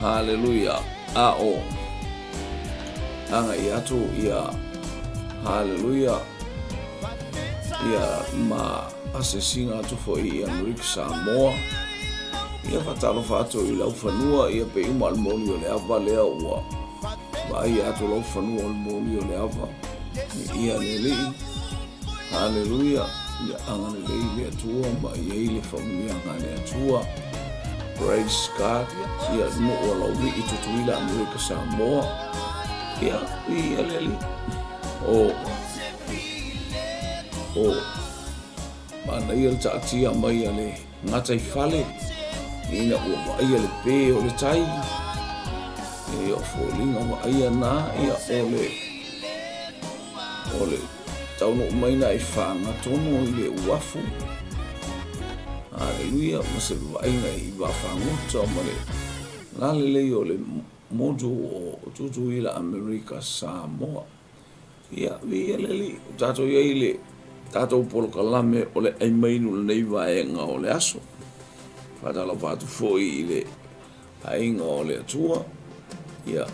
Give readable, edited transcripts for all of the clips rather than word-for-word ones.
Haleluia! A o agai atu ia Haleluia ia ma asesiga atu foi i Amerika Samoa. Ia faatalofa atu i lau fanua ia pei uma o le moli o le ava lea ua vaaia atu lau fanua o le moli o le ava. Ia le Alii. Haleluia! Ia agalelei le Atua ma i ai le faamanuiaga a le Atua. Praise God! Ia nuu o Laulii, Tutuila, Amerika Samoa. Ia, ia le Alii. O, o, manaia le taatia mai a le gataifale, ina ua vaaia le pē o le tai. Ia, o foliga vaaia na, ia, o le, o le taunuu mai na i Fagatonu i le uafu. Haleluia, ma se vaaiga i Vaafagota ma le lalelei o le motu o Tutuila Amerika Samoa. Ia, viia le Alii, ua tatou i ai i le tatou polokalame o le ai mainu i lenei vaega o le aso. Faatalofa atu foi i le Aiga o le Atua, ia,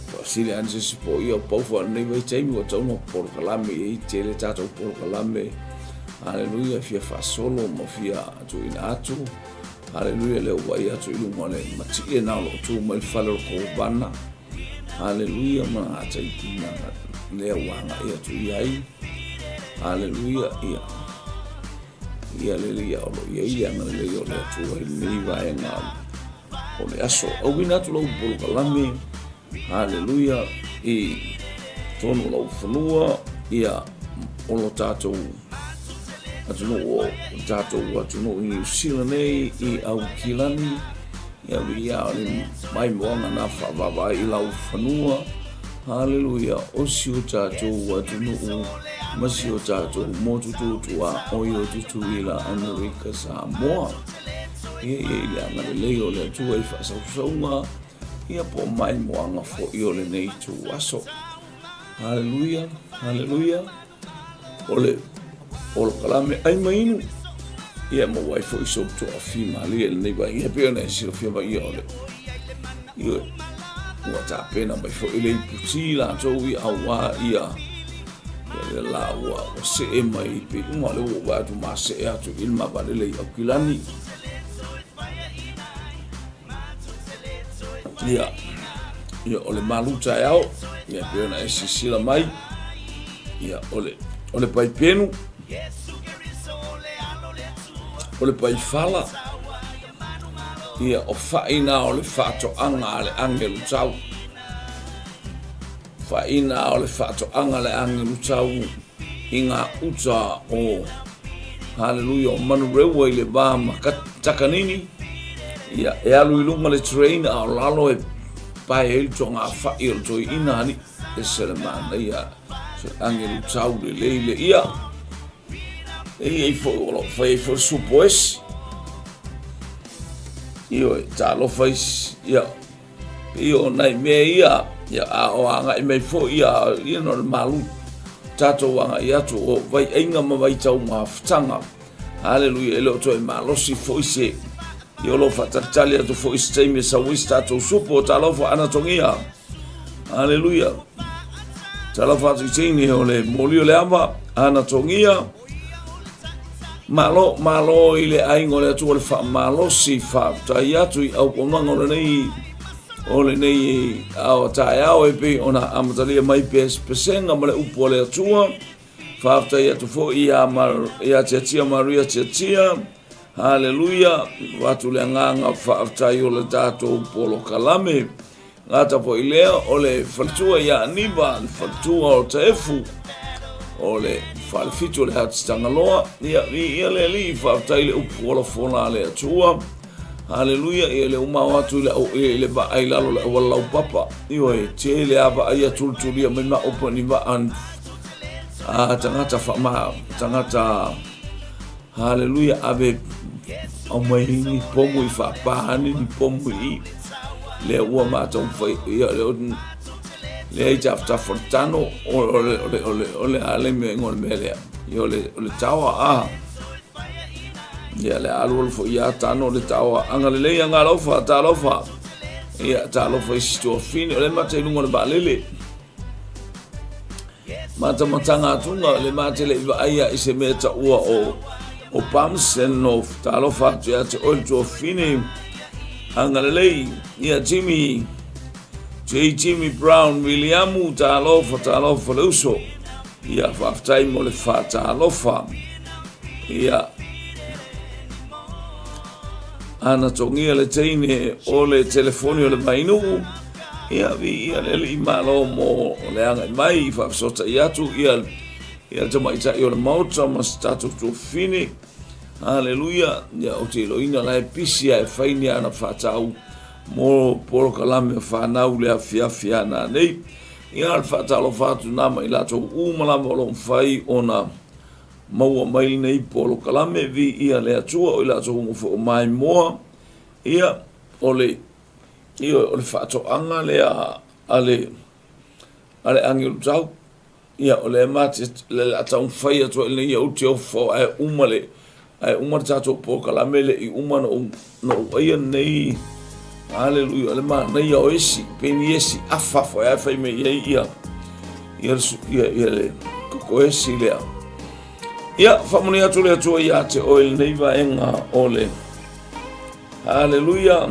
faasili ane se isi po ia pau foi lenei vaitaimi ua tatau ona polokalame i ai tele tatou polokalame. Haleluia, fia faasolo ma fia tuuina atu. Haleluia, lea ua vaai atu i luga o le matie na o lo o tu mai le fale o le kovana. Haleluia, ma ngā taipuna lea ua agai atu i ai. Haleluia, ia. Ia lele ia o lo o i ai le agalelei o le Atua i lenei vaega o le aso. Auina atu lau polokalame, haleluia, i tonu o lau fanua, ia o lo tatou atunuu o tatou atunuu i Niu Sila nei, i Aukilani, Ia viia o le maimoaga na faavaavaai i lau fanua. Haleluia, o si o tatou atunuu ma si o tatou motu tutuaoi o Tutuila, Amerika Samoa. Ia ia i le agalelei o le Atua i faasausauga, ia po o maimoaga foi o lenei ituaso. Haleluia, haleluia. O le polokalame ai ma inu, ia maua ai foi sou toafimalie i lenei vaega. Ia pei ona e silafia mai ia o le ia, ua tapena mai foi le iputi latou ia auā ia ia le la ua ua see mai pei uma le ua ua atu ma see atu i le mavalele i Aukilani. Ia, ia o le malu taeao, ia pei ona e silasila mai, ia o le, o le paipenu, o le paifala, ia o faina o le faatoaga a le agelu tau. Faina o le faatoaga a le agelu tau i ngā uta o Haleluia o Manurewa i le va ma Takanini. Ia, e alu i luga le train a o lalo e pae ai le togafai o le toeaina alii. Ese le manaia, se agelu tau lelei le ia. E i ai foi o lo o fai ai foi le supo esi. Ioe, talofa isi, ia, Pei o nai mea ia, ia a o agai mai foi ia, ia no le malu tatou agai atu o vaiaiga ma vaitau mafutaga. Haleluia, e le o toe malosi foi se ia o lo o faatalitali atu foi se taimi e sau ai se tatou supo. Talofa Anatogia. Haleluia. Talofa atu i teine o le moli o le ava, Anatogia. Malo, malo i le aiga o le Atua le faamalosi, faafetai atu i auaunaga o lenei o lenei ao taeao e pei ona amatalia mai pesepesega ma le upu a le Atua. Faafetai atu foi ia, Mar, ia Tiatia Maria Tiatia. Haleluia, avatu le agaga faafetai o le tatou polokalame. Gata foi lea o le faletua ia Aniva, le faletua o Taefu, o le falefitu o le Hatitangaloa. Ia, viia le Alii, faafetai le upu folafola a le Atua. Haleluia, ia le umao atu i le, i le vaa i lalo le auala laupapa. Ioe, tele a vaa ia tulitulia mai ma opo ni vaa a tagata whaama, tagata Haleluia, ave aumai ni pomu i whaapahani ni pomu i lea ua mātou whai, ia, lea, lea i tafatafa o le tano, o, o, le, o, le, o, le, o le a le mea ingoa le mea lea, ia, o le, o le taoa a, ia le alu alu foi ia tano le taoa, agalelei agalofa, talofa, Ia, talofa i si tuafine, o le mata i luga o le vaalele. Matamataga atuga, le mate le i vaaia i se mea taua o o Palmerston North. Talofa atu ia te oe le tuafine. Agalelei, ia Jimmy, J. Jimmy Brown Williamu, talofa, talofa le uso. Ia, faafetai mo le faatalofa. Ia, ana togia le teine o le telefoni o le Vainuu, ia viia le Alii Malo mo le agai mai, faafesootai atu ia ia le tamaitai o le maota ma se tatou tuafafine. Haleluia! Ia ou te iloaina la e pisi a e fai ni ana faatau mo polokalame o fanau le afiafi a nanei. Ia o le faatalofa atu na ma i latou uma lava o lo o mafai ona Maua mai lenei polokalame, viia le Atua o i latou uma foi o maimoa. Ia, o le, ioe, o le faatoaga lea a le, a le agelu tau. Ia, o lea ma te, le a taumafai atu ai lenei ou te ofo ae uma le, ae uma le tatou polokalame le i uma na ou, na ou aia lenei, aleluia, o le manaia o esi, pei ni esi afa foi ae fai mai ai ia, ia, ia, ia le kokoesi lea. Ia, faamanuia atu le Atua ia te oe lenei vaega o le Haleluia.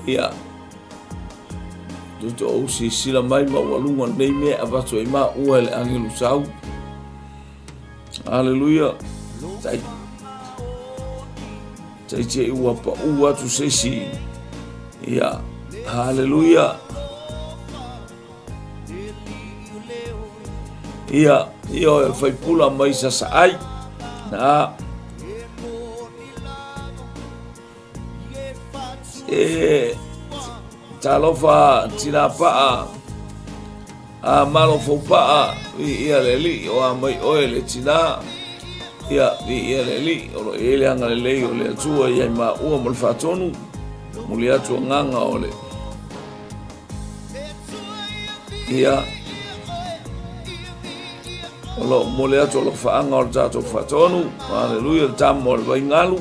Ia, tuto ou sisila mai ma ua lunga nei mea avatu ai ma ua le angelu sau. Haleluia. Tai. Tai te ua pa u atu se isi. Ia, haleluia. Ia, ia o e faipula mai sasaai. Na. E, talofa tinapaa, a malo foupaa, vi ia le alii o a mai oe le tina. Ia, vi ia le alii, o lo i ai le agalelei o le Atua ia i maua ma le faatonu, muli atu agaga o le Ia, o lo o momoli atu alofaaga o le tatou faatonu, aleluia, le tama o le vaigalu,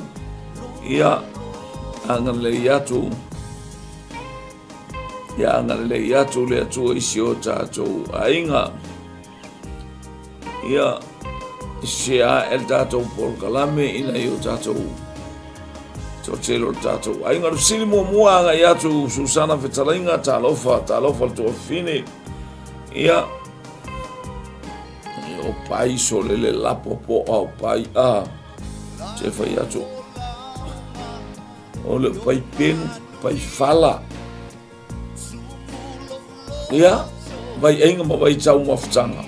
ia, agalelei atu, ia agalelei atu le Atua i si o tatou aiga. Ia, share e le tatou polokalame ina i o tatou toatele o le tatou aiga. O le fesili muamua agai atu Susana Fetalaiga, talofa, talofa le tuafafine. Ia, o pai sole le lapo po au pai a. Te fai atu. O le pai penu, pai fala. Ia, vai aiga ma vai tau mafutaga.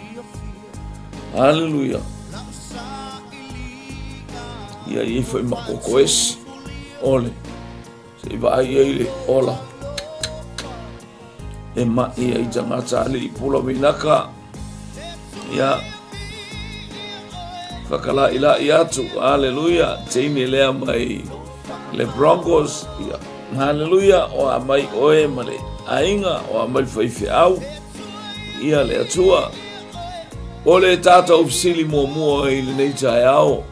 Haleluia. Ia i foi ma koko esi. Ole. Se i vaai ai le ola. E mai ai tagata alii pula vinaka. Ia. Whakala'ilai atu. Haleluia. Teine lea mai le Broncos. Ia. Haleluia. O a mai oe ma le aiga. O a mai faifeau. Ia le Atua. O le tātou fesili muamua i lenei taeao.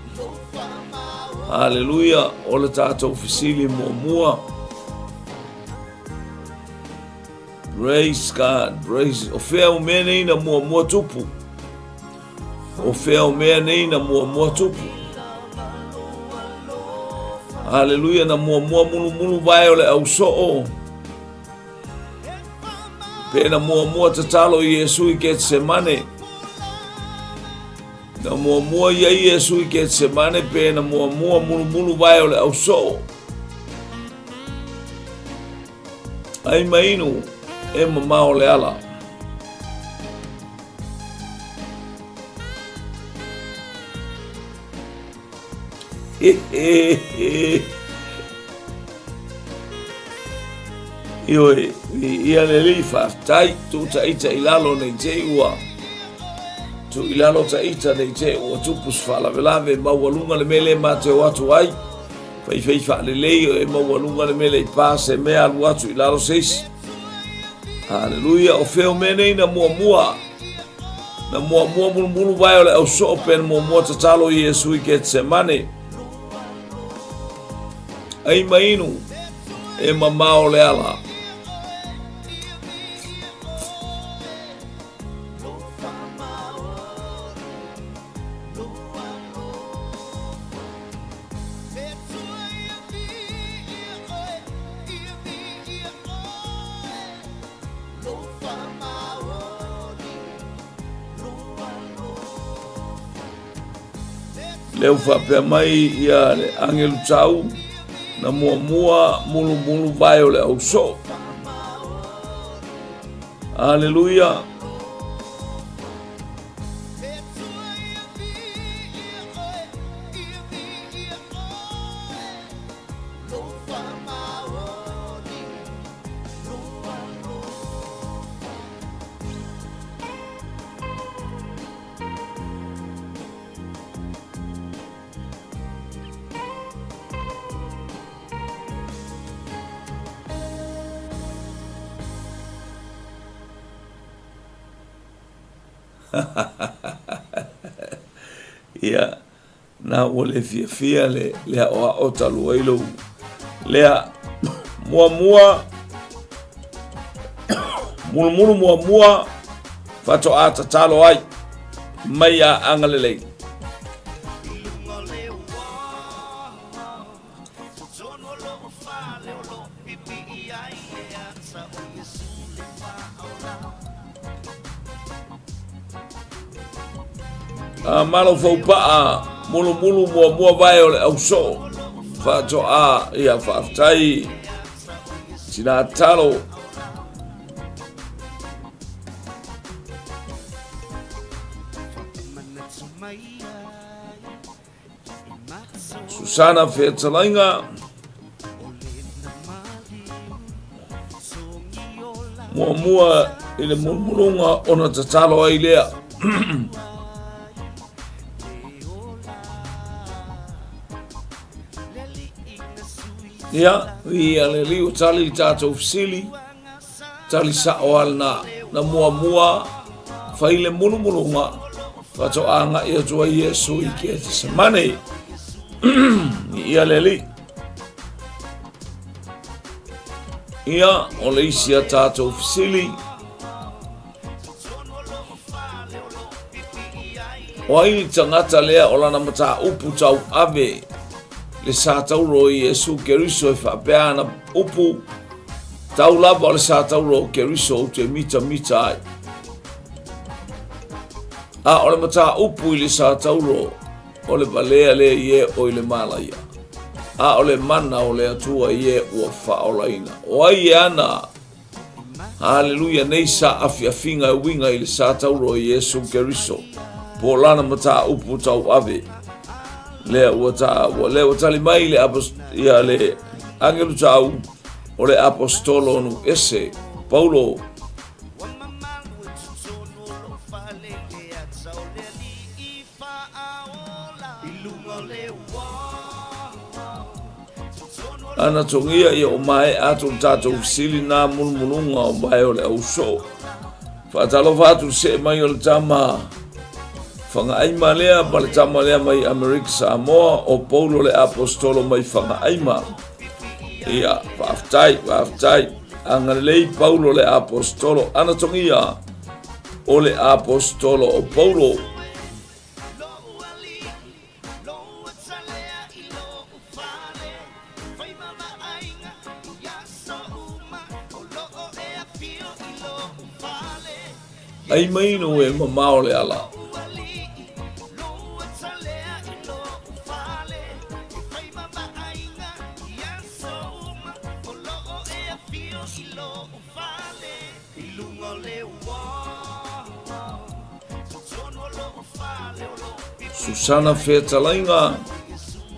Haleluia. O le tātou fesili muamua. Praise God, praise. O fea o mea nei na muamua tupu? O fea o mea nei na muamua tupu? Haleluia, na muamua mulumulu vae o le ausoo. Pe na muamua tatalo i Iesu i Getsemane. Na muamua ia Iesu i Getsemane pe na muamua mulumulu vae o le ausoo. Ai ma inu e mamao le ala. Ioe, ia le alii faafetai, tuu taita i lalo nei te i ua, tuu i lalo taita nei te ua tupu se faalavelave, maualuga le mea le ma te o atu ai. Faifai faalelei o e maualuga le mele i pa se mea alu atu i lalo se isi. Haleluia, o fea o mea nei na muamua. Na muamua mulumulu vae o le ausoo pe na muamua tatalo i Iesu i Getsemane. Ai ma inu, e mamao le ala. Lea ua faapea mai ia le agelu tau na muamua mulumulu vae o le ausoo. Aleluia. Ia, na ua le fiafia le, le aʻoaʻo talu ai lou lea muamua mulumulu muamua faatoa tatalo ai mai a agalelei. A malo faupaa mulumulu muamua vae o le ausoo faatoa ia faafetai sina talo. Susana Fetalaiga muamua i le mulumulunga ona tatalo ai lea. Ia, ia le liu tali le tatou fesili, tali sa'o a lena na muamua fai le mulumulunga faatoa agai atu ai Iesu i Ketesemane. Ia le Alii. Ia, o le isi a tatou fesili, O ai le tagata lea o lana mataupu tauave le sa tauro i Iesu Keriso e faapea ana upu, Tau lava o le sa tauro o Keriso ou te mitamita ai. A o le mataupu i le sa tauro o le valea lea i e o i le malaia, a o le mana o le Atua i e ua faaolaina. O ai e ana Haleluia nei sa afiafiga e uiga i le sa tauro o Iesu Keriso, po o lana mataupu tauave. Lea ua ta, ua, lea ua tali mai le, apos, ia le agelu tau o le apostolo nu ese, Paulo. Ana togia ia o mae'a atu le tatou fesili na mulumuluga o vae o le ausoo. Faatalofa atu le see mai o le tama Fagaaima lea ma le tama lea mai Amerika Samoa o Paulo le Apostolo mai Fagaaima. Ia, faafetai, faafetai. Agalelei Paulo le Apostolo. Ana togia o le Apostolo o Paulo. Ai mai no e mamao le ala. Susana Fetalaiga,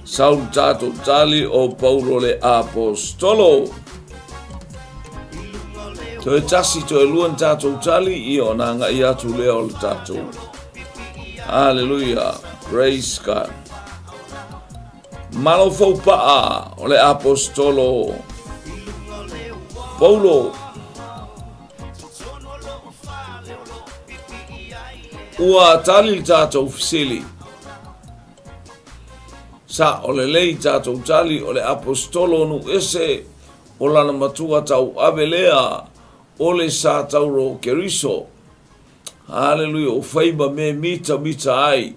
Saul tatou tali o Paulo le Apostolo. Toe tasi, toe lua ni tatou tali, ia ona agai atu lea o le tatou. Hallelujah. Praise God. Malo faupaa o le Apostolo Paulo. Ua tali le tatou fesili. Sa o lelei tatou tali o le Apostolo nu ese o lana matua tauave lea o le sa tauro o Keriso. Haleluia, o fai ma me mita mita ai.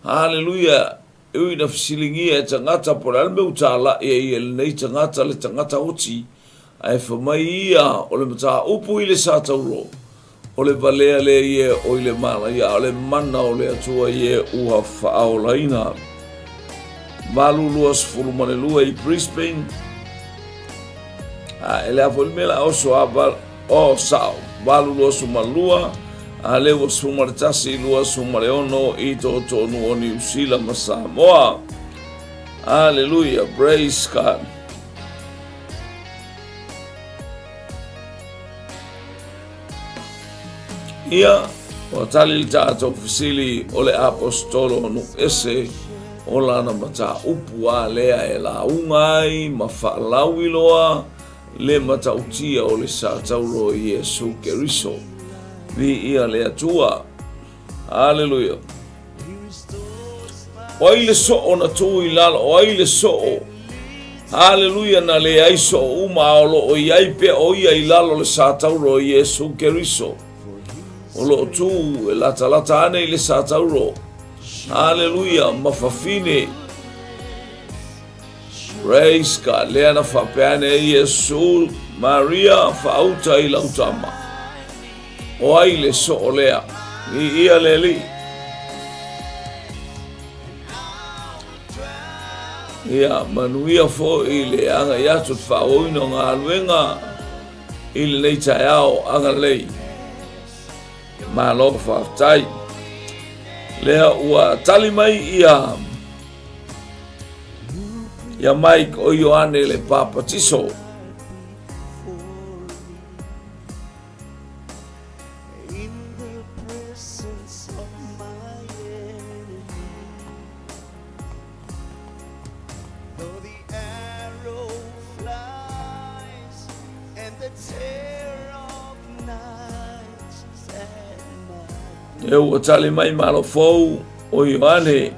Haleluia, E ui ina fesiligia e tagata po o le a le mea ua talai ai e lenei tagata le tagata oti, ae fai mai ia o le mataupu i le sa tauro, o le valea lea ia e oi le malaia, a o le mana o le Atua ia ua faaolaina. 8 22 i Brisbane. A e le a foi le mea la oso a val, o sao, 8 22, a le ua 11, 26 i totonu o Niu Sila ma Samoa. Hallelujah, praise God. Ia, ua tali le tatou fesili o le Aposetolo nu ese o lana mataupu a lea e lauga ai ma faalauiloa le matautia o le sa tauro o Iesu Keriso. Viia le Atua. Aleluia. O ai le soo na tu i lalo, o ai le soo. Aleluia, na leai soo uma a o lo o i ai pea o ia i lalo le sa tauro o Iesu Keriso. O lo o tu e latalata ane i le sa tauro. Aleluia, ma fafine. Praise God. Lea na faapea ane ai Iesu, Maria, faauta i lau tama. O ai le soo lea? I ia le alii. Ia, manuia foi le agai atu le faaauauina o galuega i lenei taeao agalelei. Malo faafetai. Lea ua tali mai ia ia Mike o Ioane le Papatiso. E ua tali mai malo fou o Ioane.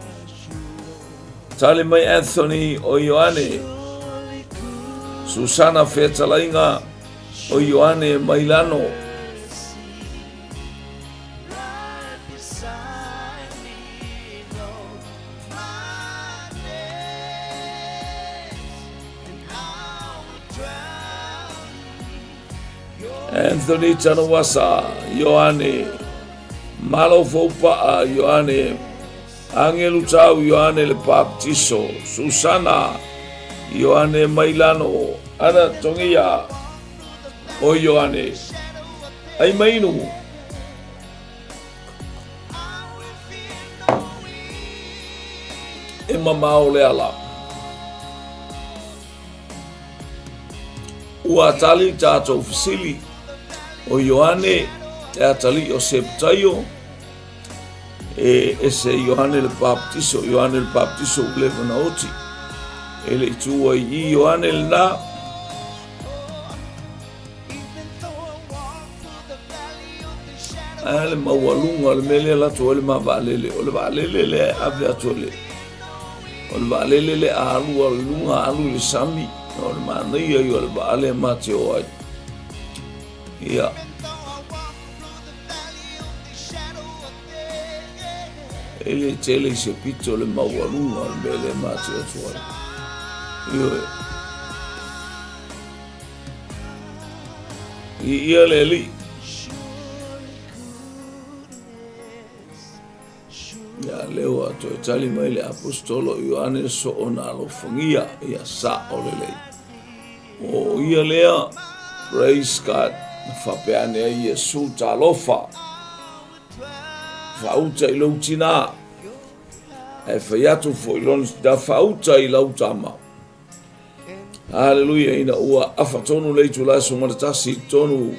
Tali mai Anthony o Ioane. Susana Fetalaiga o Ioane Mailano. Anthony Tanawasa, Ioane, Malo Foupa'a, Ioane, Angelu Tau, Ioane le Baptiso, Susana, Ioane Mailano, Ana Tongia, o Ioane, Ai Mainu, E mamao le ala. Ua tali tātou fesili o Ioane te atalii o Septaio e ese Ioane le Baptiso, Ioane le Baptiso ua leva na oti. E le i tū ai i Ioane lenā. Ae le maualuga o le mea lea latou ai le ma vaalele, o le vaalele lea e ave atu e le o le vaalele lea a alu i luga alu i le sami, o le manaia ia o le vaa lea ma te o ai. Ia. E le tele i se pito le maualuga o le mea lea ma te atu ai. Ioe. I ia le alii. Ia lea ua toe tali mai le Aposetolo Ioane soona alofagia ia sa'o lelei. O ia lea, praise God, na faapea ane ai Iesu, Talofa, faauta i lou tinā, ae fai atu foi lona tinā, faauta i lau tama. Haleluia, ina ua afa tonu le itula e 11 i totonu,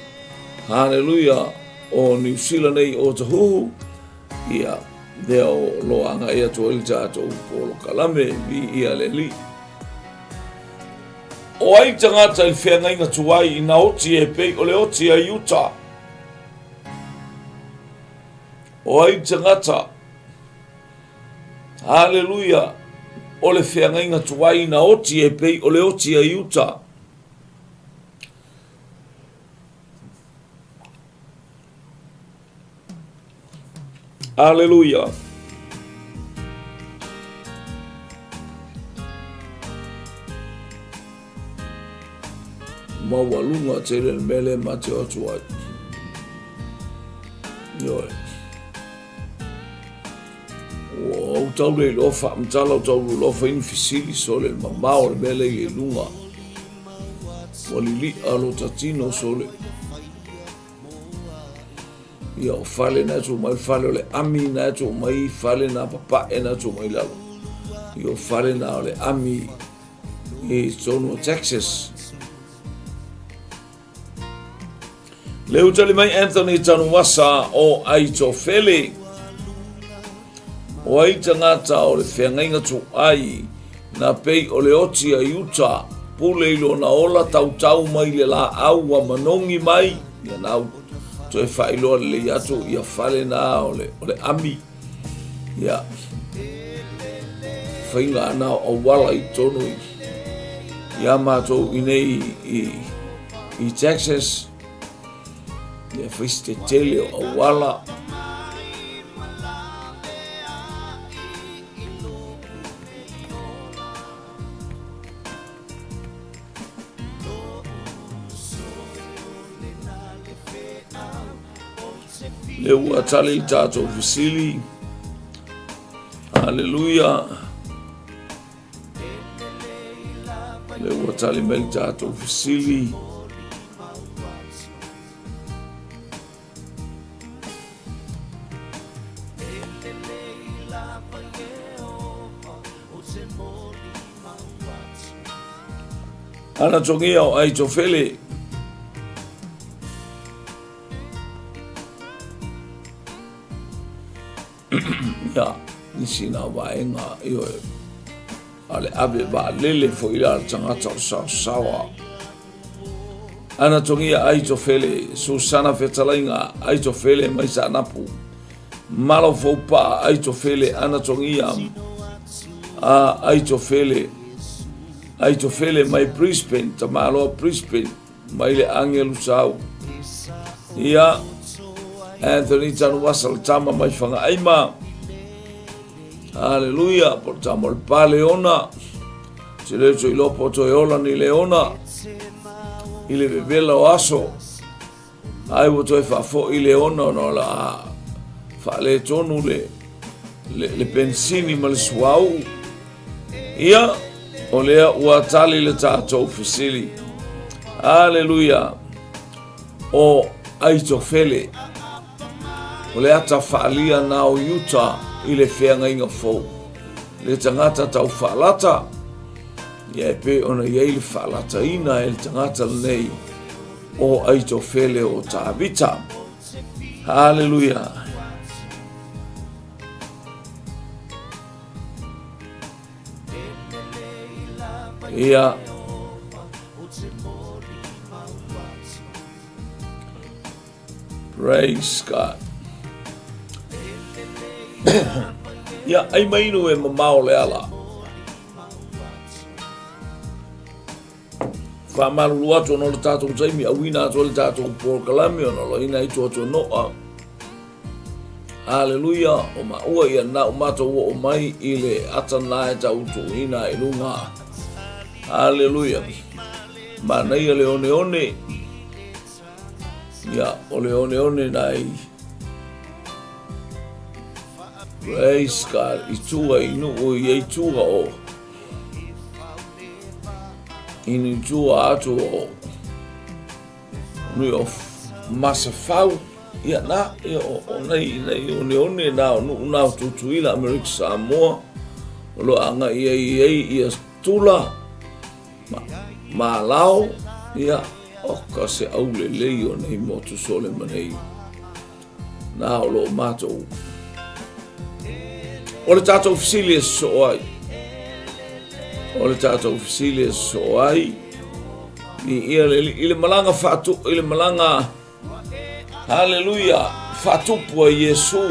haleluia, o Niu Sila nei o Tahuhu, ia, lea o lo agai atu ai le tatou polokalame, viia le Alii. O ai tagata i feagaiga tuai ina oti e pei o le oti a Iuta? O ai tagata Haleluia! O le feagaiga tuai ina oti e pei o le oti a Iuta. Aleluia! Maualuga tele le mea lea ma te o atu ai. Ioe. Ua ou tau le iloa faamatala ou tau iloa fai ni fesili sole le mamao o le mea lea i luga. Ua lili'a lo ta tino sole. Ia o fale na e tuu mai, fale o le ami na e tuu mai, fale na papae na e tuu mai lalo. Ia o fale na o le ami i totonu o Texas. Le utali mai Anthony Tanuasa o Aitofele. O ai tagata o le feagaiga tuai na pei o le oti a Iuta, pule i lona ola tautau mai le laau ua manogi mai, ia na toe faailoa lelei atu ia fale na o le, o le ami. Ia, faiga ana o auala i tonu i, ia mātou i nei i, i Texas, ia fai se tele o auala. Le ua tali le tatou fesili. Haleluia. Le ua tali mai le tatou fesili. Ana tongia o Aitofele. Ia, nisi na vaega, ioe, a le ave vaalele foi la le tagata o saosaoa. Ana tongia Aitofele, Susana Fetalaiga, Aitofele mai Saanapu, Malo Foupaa, Aitofele, Ana tongia a Aitofele, Aitofele mai Brisbane, Tamaloa Brisbane, mai le agelu sau. Ia, Anthony Tanuasa le tama mai Fagaaima. Haleluia, po le tama o le pale ona. Te leo to iloa po toe ola ni le ona. I le vevela o aso. Ai ua toe faafoi le ona ona o la faaletonu le, le, le pensini ma le suauu. Ia, o lea ua tali le tatou fesili. Aleluia. O Aitofele, o le ata faalia na o Iuta i le feagaiga fou. Le tagata tau faalata, ia e pei ona i ai le faalataina e le tagata lenei o Aitofele o Tavita. Haleluia. Ia. Praise God. Ia, ai mai inu e mamao le ala. Faamalulu atu ona o le tatou taimi, auina atu ai le tatou polokalame ona o lo ina i tuatuanoa. Aleluia, o maua ia na o matou oo mai i le ata na e tau tuuina i luga. Aleluia. Manaia le oneone. Ia, o le oneone na i Praise God. I tua i nuu i ei tua o I ni tua atu o nui o Masafau ia na ia o, o nei nei oneone na o nuu na o Tutuila Amerika Samoa o lo agai ai ai ia tula ma, malao ia o ka se aulelei o nei motu sole ma nei Na o lo o matou. O le tatou fesili e sosoo ai. O le tatou fesili e sosoo ai. I, ia le, i le malaga faatu, i le malaga, haleluia, faatupu a Iesu.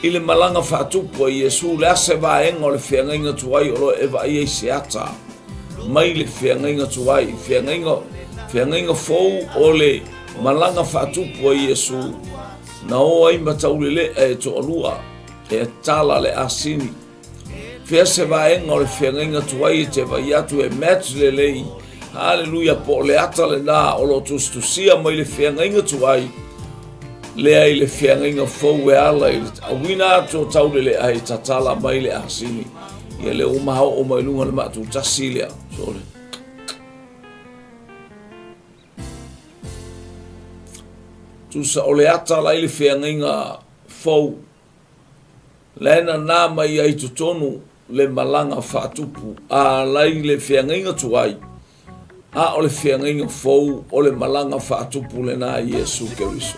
I le malaga faatupu a Iesu, le ase vaega o le feagaiga tuai o lo e vaai ai se ata. Mai le feagaiga tuai, feagaiga, feagaiga fou o le Malaga faatupu a Iesu, na o ai ma taulelea e toalua, e tala le asini. Fea se vaega o le feagaiga tuai e te vai atu e match lelei, haleluia, po o le ata lena o lo tusitusia mai le feagaiga tuai. Lea i le feagaiga fou e ala i le auina atu o tauleleai e tatala mai le asini. Ia lea ua maoo mai luga le matou tasi lea. Sorry. Tusa o le ata la i le feagaiga fou. La e nanā mai ai totonu le malaga faatupu a ala i le feagaiga tuai, a o le feagaiga fou o le malaga faatupu lena i Iesu Keriso.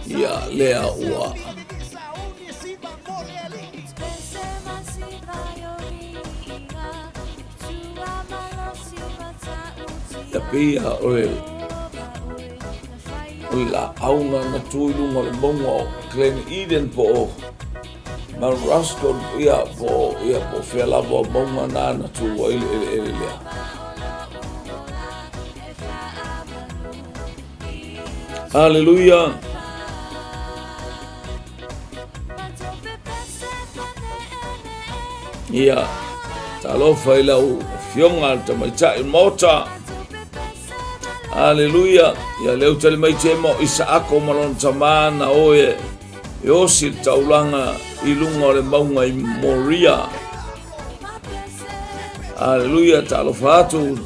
Ia lea ua Ia pei a o le o le laau na na tu i luga o le mauga o Glen Eden po o Mount Roskill ia po o ia po o fea lava o mauga na na tu ai le eleele lea. Haleluia! Ia, talofa i lau afioga le tamaitai o le Maota. Aleluia. Ia lea tali mai tema o Isaako ma lona tama na oe e osi le taulaga i luga o le mauga i Moria. Aleluia, talofa atu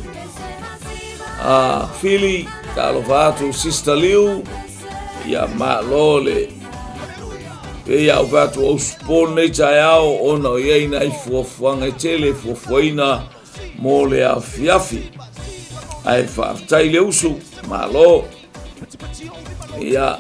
a Fili, talofa atu Sister Liu, ia malo le pei a ou fai atu ou usupo lenei taeao ona o i ai nai fuafuaga e tele e fuafuaina mo le afiafi. Ae faafetai le usu, malo. Ia,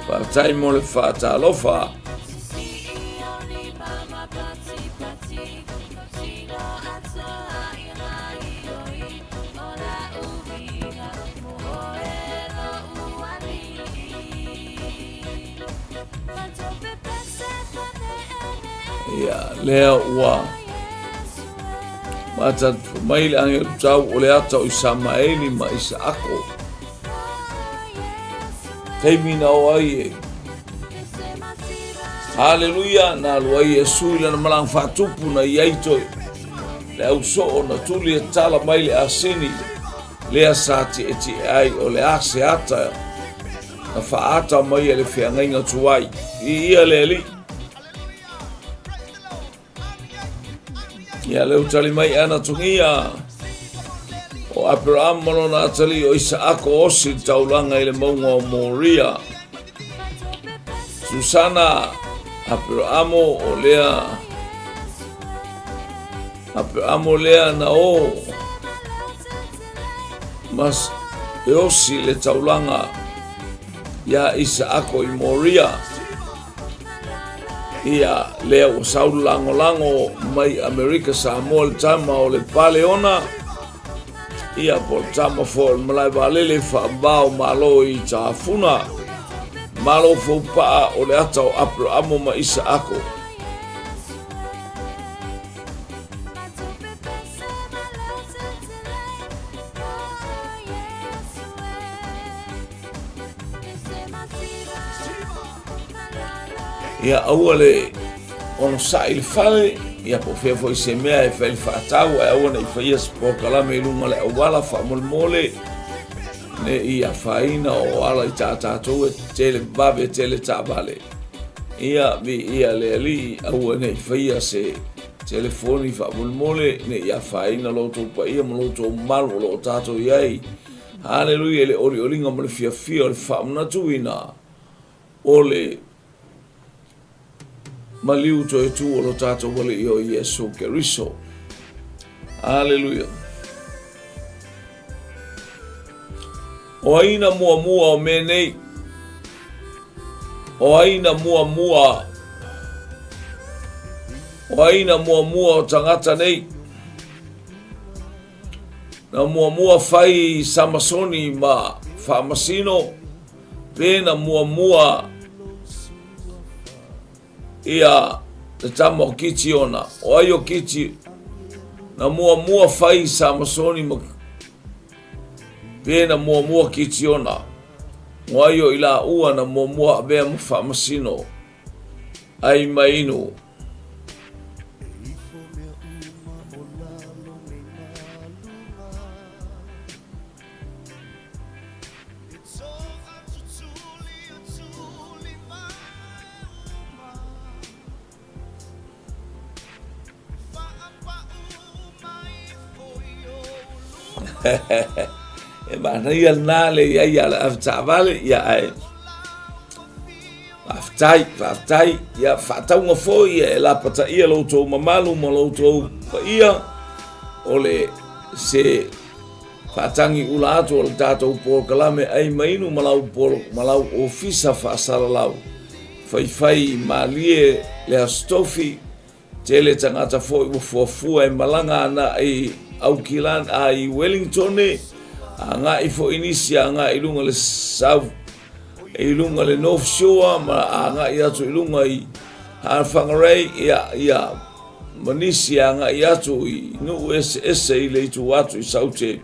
Faafetai mo le faatalofa. Ia, lea ua mata mai le agelu tau o le ata o Isamaeli ma Isaako. Taimi na o ai e. Haleluia, na alu ai Iesu i lana malaga faatupu na i ai toe. Le au soo na tuli e tala mai le asini, lea sa tietie ai o le a se ata na faaata mai e le feagaiga tuai. I ia le Alii. Ia leu tali mai ana tugia o Aperahama ma lona atalii o Isaako osi le taulaga i le mauga o Moria. Susana Aperahamo o lea Aperahamo lea na o mas e osi le taulaga iā Isaako i Moria. Ia, lea ua sau le lagolago mai Amerika Samoa le tama o le Paleona, ia po o le tama foi o le malae vaalele faavao malo i Tafuna. Malo foupaa o le ata o Aperamo ma Isaako. Ia aua le onosai i le fale, ia po o fea foi se mea e fai le faatau, ae aua ne i faia se polokalame i luga o le auala faamolemole, ne i afaina o ala i tā tātou e tele vave tele taavale. Ia, viia le Alii, aua ne i faia se telefoni faamolemole, ne i afaina lo outou paia ma lo outou mamalu o lo o tātou i ai. Haleluia i le olioliga ma le fiafia o le faamanatuina o le maliu toe tu o lo tātou Alii o Iesu Keriso. Haleluia. O ai na muamua o mea nei? O ai na muamua? O ai na muamua o tangata nei? Na muamua fai Samasoni ma Faamasino, pe na muamua ia le tama o Kitiona. O ai o Kiti? Na muamua fai Samasoni ma... Pe na muamua Kitiona, o ai o i laua na muamua avea ma faamasino, ai ma inu. E manaia lena le i ai a le avetaavale, ia ae faafetai, faafetai. Ia faatauga foi e lapataia lo outou mamalu ma lo outou paia o le se faatagi ula atu o le tatou polokalame ai ma inu ma lau, polo, ma lau ofisa faasalalau. Faifai malie le Aso Tofi, tele tagata foi ua fuafua e malaga ana i Aukilan a i Wellingtone, agai foi nisi agai i luga le South i luga le North Shore ma agai atu i luga i Whangarei, ia, ia, ma nisi agai atu i nuu eseese i le itu atu i Saute.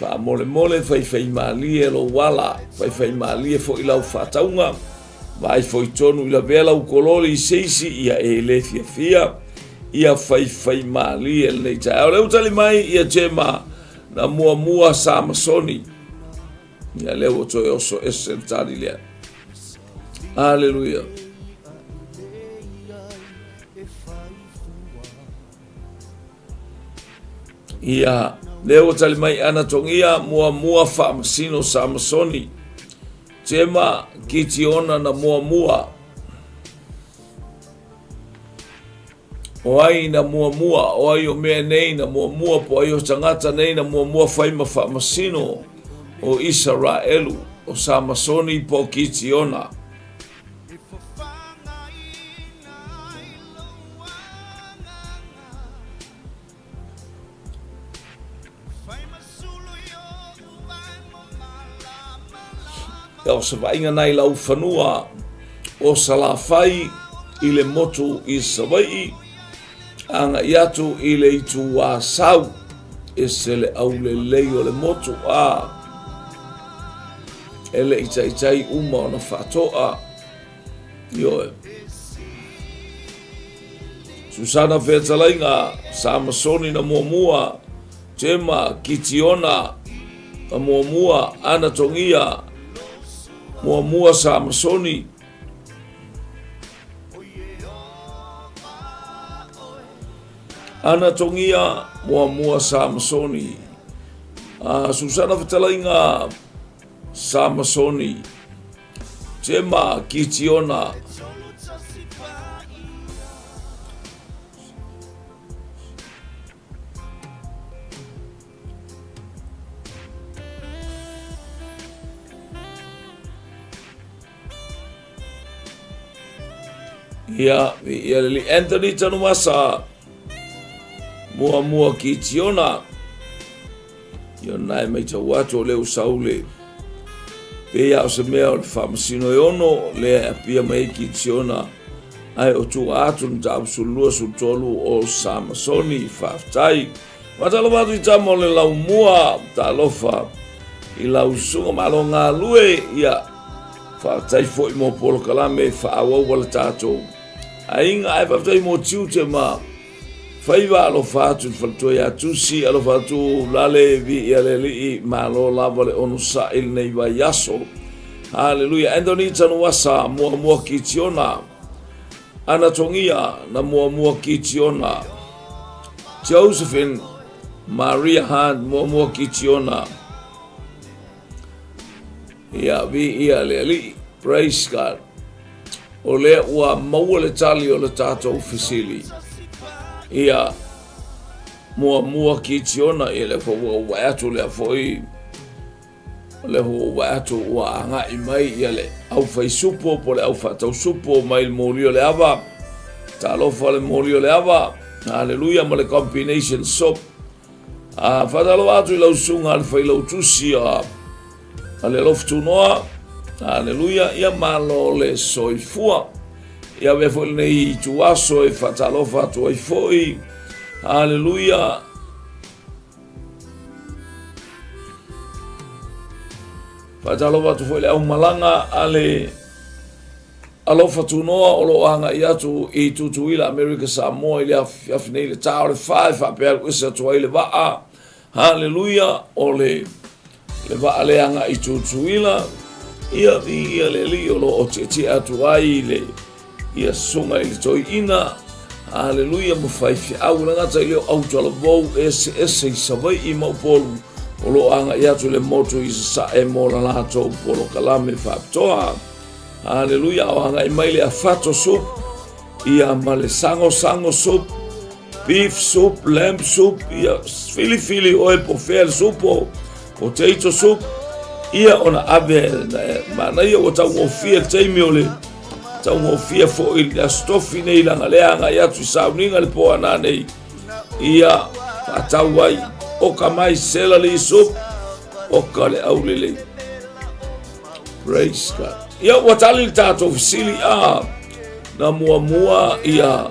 Faamolemole faifaimalie lou ala, faifaimalie foi lau faatauga, vaai foi tonu i lavea lau kololi i se isi, ia e le fiafia, ia faifaimalie lenei taeao. Lea ua tali mai ia Jema na muamua Samasoni. Ia lea ua toe oso ese le tali lea. Aleluia. Ia, lea ua tali mai Ana Togia, muamua Faamasino Samasoni, Tema Kitiona na muamua. O ai na muamua, o ai o mea nei na muamua, po ai o tagata nei na muamua fai ma Faamasino o Isaraelu, o Samasoni po Kitiona. Ia o se vaaiga nai laufanua o Salafai i le motu i Savaii, agai atu i le itu Asau, ese le aulelei o le motu, a e le i taitai uma ona faatoa. Ioe. Susana Fetalaiga, Samasoni na muamua, Tema, Kitiona na muamua, Ana Togia, muamua Samasoni. Ana Togia, muamua Samasoni. Susana Fetalaiga, Samasoni. Tema, Kitiona. Ia, ia lili Anthony Tanumasa, mua mua Kitiona. Ia na e matau atu o lea ua sau le pei lava o se mea o le faamasino e ono lea e apia mai ai Kitiona ae o tua atu le mataupu 12 13 o Samasoni. Faafetai. Faatalofa atu i tama o le laumua, talofa i lau susuga malo galue, ia faafetai foi mo polokalame e faaauau le tatou aiga, ae faafetai mo tiute ma Faiva alofa atu i le faletua ia Tusi, alofa atu Lale, viia le Alii, malo lava le onosai lenei vaiaso. Haleluia. Anthony Tanuasa, muamua Kitiona. Ana Togia, na muamua Kitiona. Josephine Maria Hunt, muamua Kitiona. Ia, viia le Alii. Praise God. O lea ua maua le tali o le tatou fesili. Ia, muamua Kitiona, ia lea foi ua ou vaai atu lea foi, o lea foi ua ou vaai atu ua agai mai ia le aufaisupo po o le aufaatausupo mai le moli o le ava. Talofa le moli o le ava. Haleluia ma le combination soap. A faatalofa atu i lau susuga a le failautusi a a le alofa tunoa. Aleluia, ia malo le soifua. Ia avea foi lenei ituaso e faatalofa atu ai foi. Aleluia. Faatalofa atu foi i le aumalaga a le Alofa Tunoa o lo o agai atu i Tutuila, Amerika Samoa i le afiafi nei i le ta o le fa e faapea alu ese atu ai le vaa. Haleluia, o le le vaa le agai i Tutuila. Ia, viia le Alii o lo o tietie atu ai le ia susuga i le toeaina. Haleluia, ma faifeau le gata i le o autalavou eseese i Savaii ma Upolu o lo o agai atu i le motu i Sasae mo la latou polokalame faapitoa. Haleluia, o agai mai le afato soup, ia ma le sango sango soup, beef soup, lamb soup, ia filifili oe po fea le supo, potato soup, ia ona ave manaia ua taugofie le taimi o le taugofie foi le aso tofi nei laga lea agai atu i sauniga le po ana nei ia faatau ai oka mai celery soup oka le aulelei. Praise God. Ia ua tali le tatou fesili a na muamua ia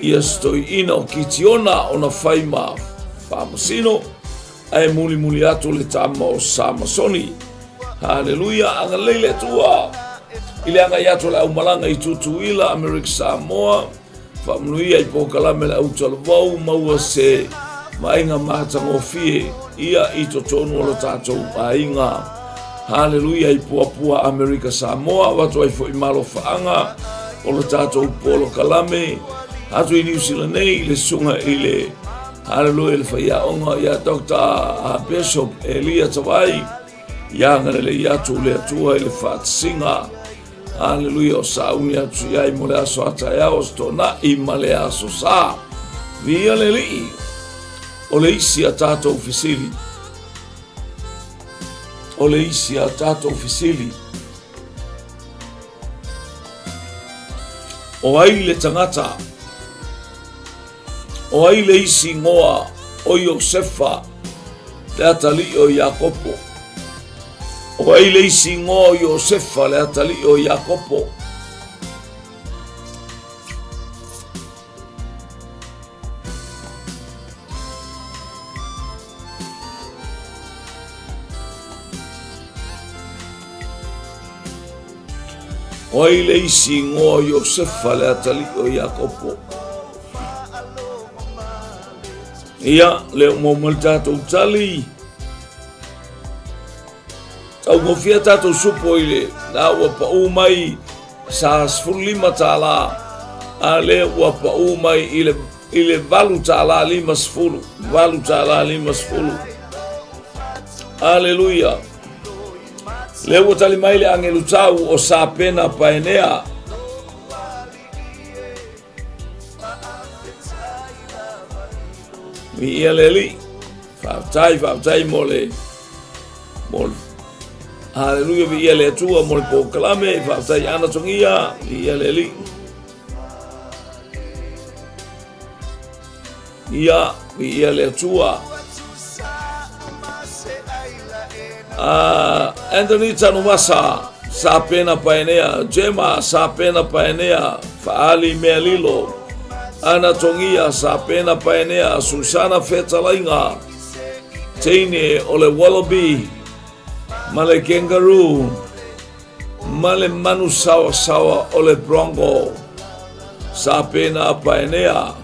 ia stoiina o Kitiona ona fai ma faamasino ae mulimuli atu le tama o Samasoni. Haleluia, agalelei le Atua i le agai atu o le aumalaga i Tutuila, Amerika Samoa, faamanuia i polokalame le autalavou, maua se vaaiga matagofie ia i totonu o lo tatou aiga. Haleluia i Puapua Amerika Samoa, avatu ai foi malofaaga o lo tatou polokalame atu i Niu Sila nei i le susuga i le Haleluia le faiaoga ia Dr. Bishop Elia Tavai, ia agalelei atu le Atua i le faatasiga. Haleluia o sauni atu i ai mo le aso a taeao, aso toonai ma le aso sa. Viia le Alii o le isi a tatou fesili. O le isi a tatou fesili. O ai le tagata? O ai le isi igoa o Iosefa le atalii o Iakopo? O ai le isi igoa o Iosefa le atalii o Iakopo? O ai le isi igoa o Iosefa le atalii o Iakopo? Ia, le o maua mai le tatou tali. Taugofie tatou supo i le la ua pau mai sa $15, a lea ua pau mai i le i le $8.50, $8.50. Aleluia. Lea ua tali mai le agelu tau o Sapena Paenea. Viia le Alii. Faafetai, faafetai mo le mo le Haleluia, viia le Atua mo le polokalame. Faafetai Ana Togia, viia le Alii. Ia, viia le Atua. Anthony Tanumasa, Sapena Paenea, Gemma Sapena Paenea, Faali Mealilo, Ana Tongia, Sapena Paenea, Susana Fetalaiga, Teine o le Wallaby ma le Kangaroo, ma le manu sawasawa o le Bronco, Sapena Paenea.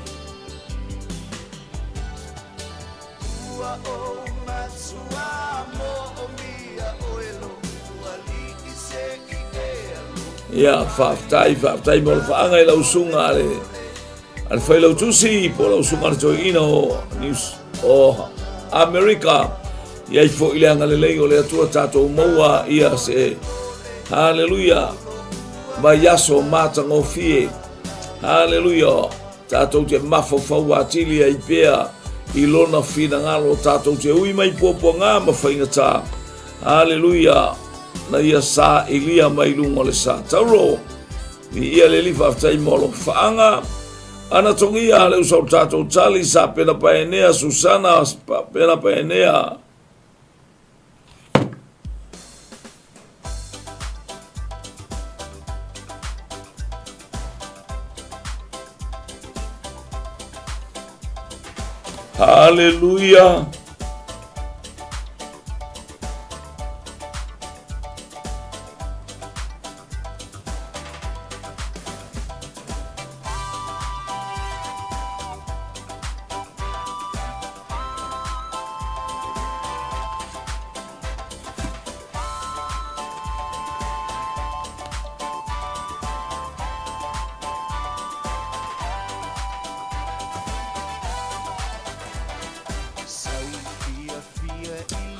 Ia, faafetai, faafetai mo le faaga i lau susuga a le a le failautusi po o lau susuga a le toeaina o News o Amerika. I ai foi le agalelei o le Atua tatou maua ia se haleluia vaiaso matagofie. Haleluia. Tatou te mafaufau atili ai pea i lona finagalo, tatou te ui mai puapuaga ma faigata. Haleluia! Na ia sailia mai luga o le sa tauro. Viia le Alii, faafetai mo alofaaga. Ana togia le uso o tatou tali, sa pena paenea, Susana, pena paenea. Haleluia.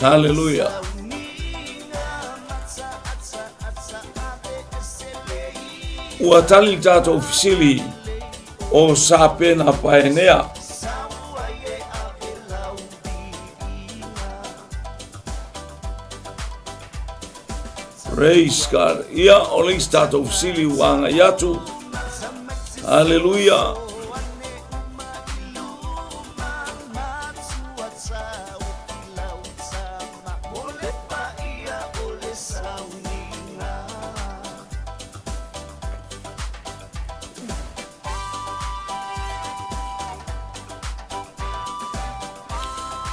Haleluia. Ua tali le tatou fesili o Sapena Paenea. Praise God. Ia, o le isi tatou fesili ua agai atu. Haleluia.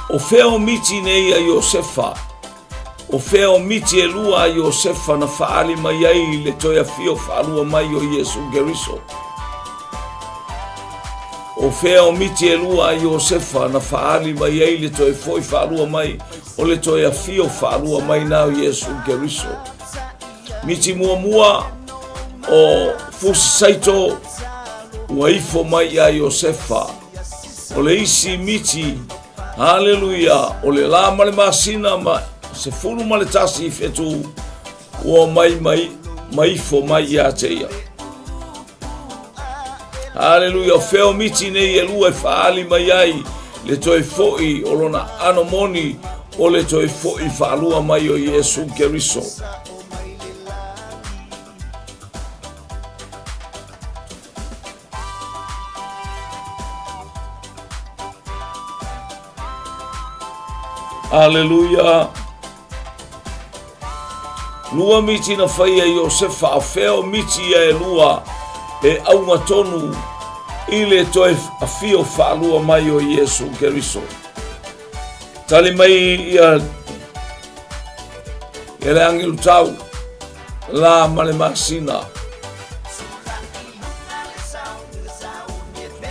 O fea o miti nei a Iosefa? O fea o miti e lua a Iosefa na faaali mai ai le toe afio faalua mai o Iesu Keriso? O fea o miti e lua a Iosefa na faaali mai ai le toe foi faalua mai o le toe afio faalua mai na o Iesu Keriso? Miti muamua o Fusi Saito ua ifo mai ia Iosefa. O le isi miti, haleluia, o le la ma le masina ma 11 fetu ua mai mai ma ifo mai ia te ia. Haleluia, o fea o miti nei e lua e faaali mai ai le toe foi o lona ano moni o le toe foi faalua mai o Iesu Keriso. Aleluia. Lua miti na whai a Iosefa, a whea o miti ia e lua, e auga tonu i le toe awhio whaalua mai o Iesu Keriso. Tali mai ia, ia le angelu tau, la ma le masina.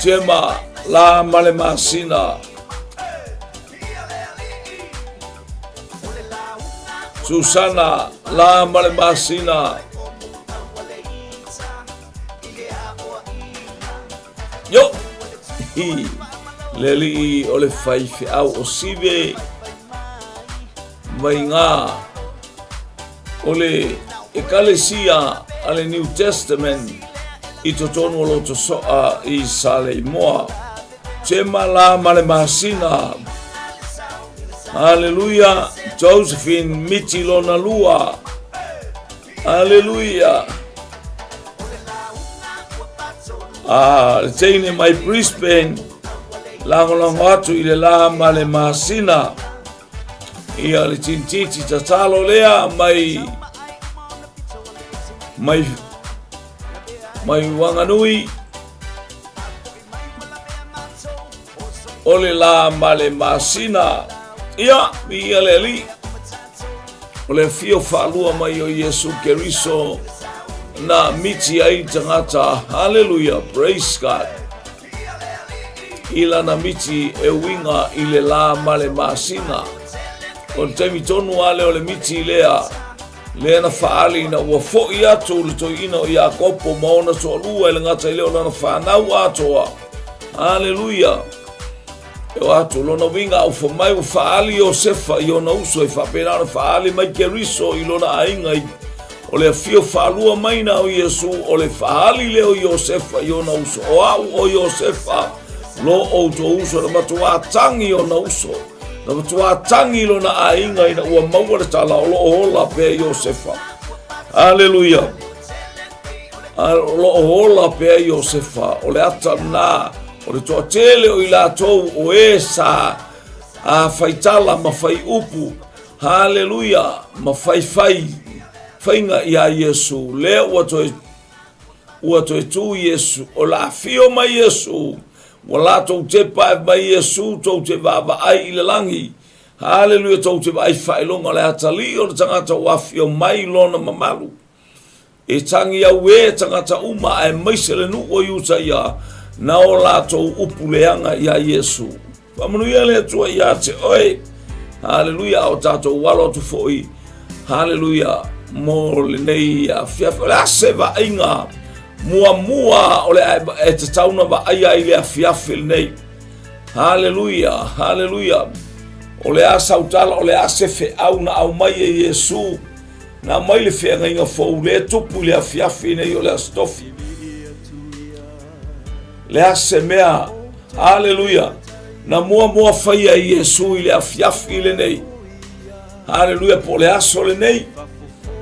Tema, la ma le masina. Susana, la ma le masina. Yo! Hi! Le alii o le faifeau o Sive mai ngā o le ekalesia a le New Testament i totonu o Lotosoa i Saleimoa. Tema la ma le masina. Haleluia. Josephine Miti lona lua. Haleluia. Ah, le teine mai Brisbane, lagolago atu i le la ma le masina. Ia le tintiti tatalo lea mai mai mai Wanganui o le la ma le masina. Ia, ia le alii. O le afio faalua mai o Iesu Keriso na miti ai tagata. Haleluia, praise God. I lana miti e uiga i le la ma le masina. O le taimi tonu ale o le miti lea, lea na faali ina ua fo'i atu le toeaina o Iakopo ma ona toalua e le gata i lea o lana fanau atoa. Haleluia. E o atu lona uiga a ufo mai ua faaali Iosefa i ona uso e faapena ona faaali mai Keriso i lona aiga i o le afio faalua mai na o Iesu o le faaali lea o Iosefa i ona uso o au o Iosefa lo outou uso na matuā tangi ona uso na matuā tangi lona aiga ina ua maua le tala o lo o ola pea Iosefa. Aleluia. O lo o ola pea Iosefa o le ata na O le toatele o i latou o e sa a faitala ma fai upu, haleluia, ma faifai faiga iā Iesu, lea ua toe ua toe tu Iesu, o la afio mai Iesu, ua latou tepa e mai Iesu tou te vaavaai i le lagi, haleluia, tou te vaai faailoga o le atalii o le tagata ua afio mai lona mamalu. E tangi au e tagata uma aemaise le nuu o Iuta ia na o latou upu leaga iā Iesu. Faamanuia le Atua iā te oe. Haleluia, a o tatou alo atu foi. Haleluia, mo lenei afiafi. O le a se vaaiga muamua o le e tatau na vaaia ai le afiafi lenei. Haleluia, haleluia. O le a sau tala, o le a se feau na aumai e Iesu, na aumai le feagaiga fou lea e tupu i le afiafi nei o le Aso Tofi. Le a se mea, haleluia, na muamua faia e Iesu i le afiafi lenei. Haleluia, po o le aso lenei,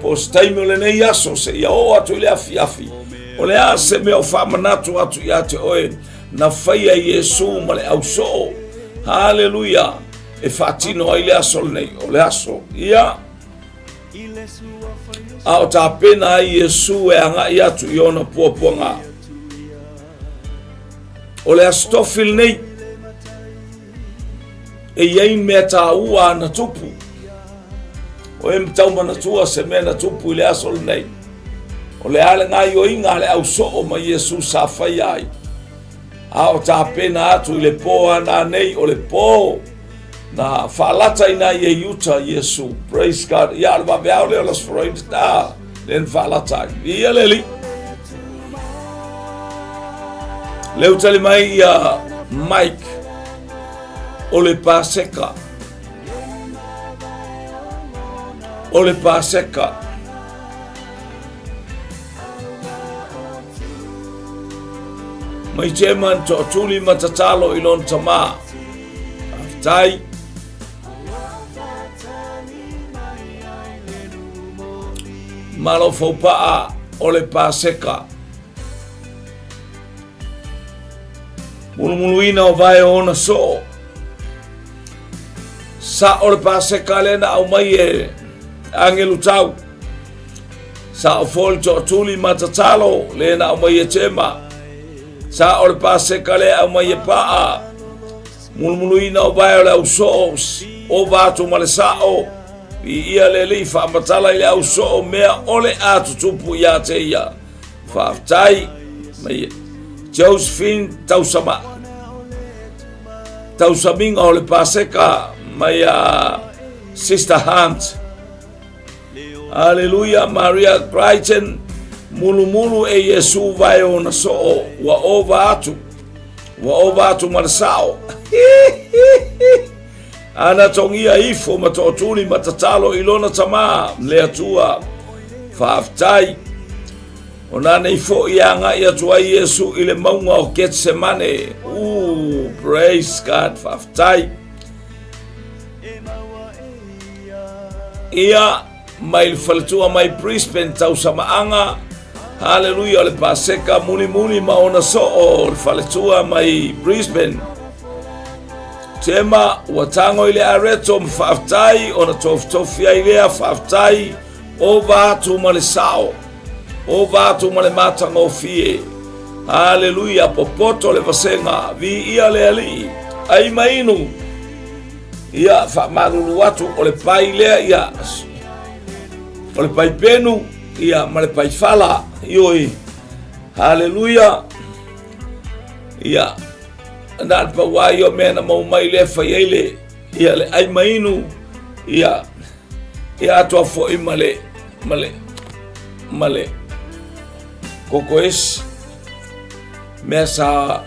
po o se taimi o lenei aso, seia oo atu i le afiafi. O le a se mea o faamanatu atu ia te oe, na faia e Iesu ma le ausoo. Haleluia, e faatino ai le aso lenei, o le aso ia. A o tapena ai Iesu e agai atu i ona puapuaga. O le aso tofi lenei, e i ai mea taua na tupu. O e tau manatua se mea na tupu i le aso lenei. O le a le gaioiga a le ausoo ma Iesu sa faia ai. A o tapena atu i le pō ana nei, o le pō na faalata ina ia i uta Iesu. Praise God. Ia, o le vaveao lea o le Aso Faraile, ta, lea na faalata ai. Ia le Alii. Lea ua tali mai ia Mike o le Paseka. O le Paseka. Mai German toatuli ma tatalo i lona tamā. Faafetai. Malo faupaa o le Paseka. Mulumuluina o vae o ona soo. Sa o le Paseka lea na aumai e agelu tau. Sa o foi le toatuli ma tatalo lea na aumai e Tema. Sa o le Paseka lea aumai e Paa. Mulumuluina o vae o le ausoo, ova atu ma le sao. Viia le Alii, faamatala i le ausoo mea o le a tutupu ia te ia. Faafetai mai Josephine Tausama Tausamiga o le Paseka mai a Sister Hunt. Aleluia, Maria Crichton, mulumulu e Iesu vae ona soo, ua ova atu, ua ova atu ma le sao. Ana togia ifo ma tootuli ma tatalo i lona tamā, le Atua. Faafetai. O nā nei foʻi e agai atu ai Iesu i le mauga o Getsemane. Ooh, praise God, faafetai. Ia, mai le faletua mai Brisbane tausamaaga. Haleluia, o le Paseka mulimuli ma ona soo le faletua mai Brisbane. Tema, ua tago i le areto ma faafetai ona tofutofi ai lea faafetai ova atu ma le sao, ova atu ma le matagofie. Haleluia, popoto le vasega, viia le Alii, ai ma inu. Ia, faamalulu atu, o le pai lea, ia, o le pai penu, ia, ma le pai fala, ioi, haleluia, ia, na le pau ai o mea na mau mai lea fai ai le, ia, le ai mainu, ia, ia atoa foi ma le, ma le, ma le kokoesi, mea sa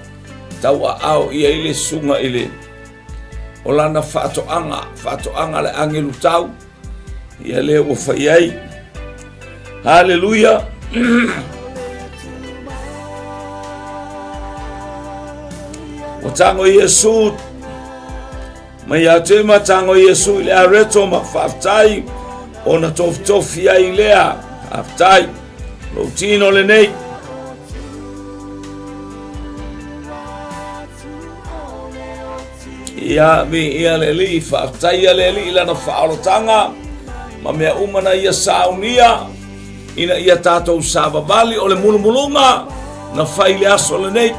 tauaao i ai le susuga i le, o lana faatoaga, faatoaga le agelu tau, ia lea ua fai ai. Haleluia! Ua tago Iesu mai ia te ma tago Iesu i le areto ma faafetai ona tofutofi ai lea. Faafetai. Lou tino lenei. Ia, viia le Alii, faafetaia le Alii i lana faaolataga ma mea uma na ia saunia ina ia tatou savavali o le mulumuluga na fai i le aso lenei.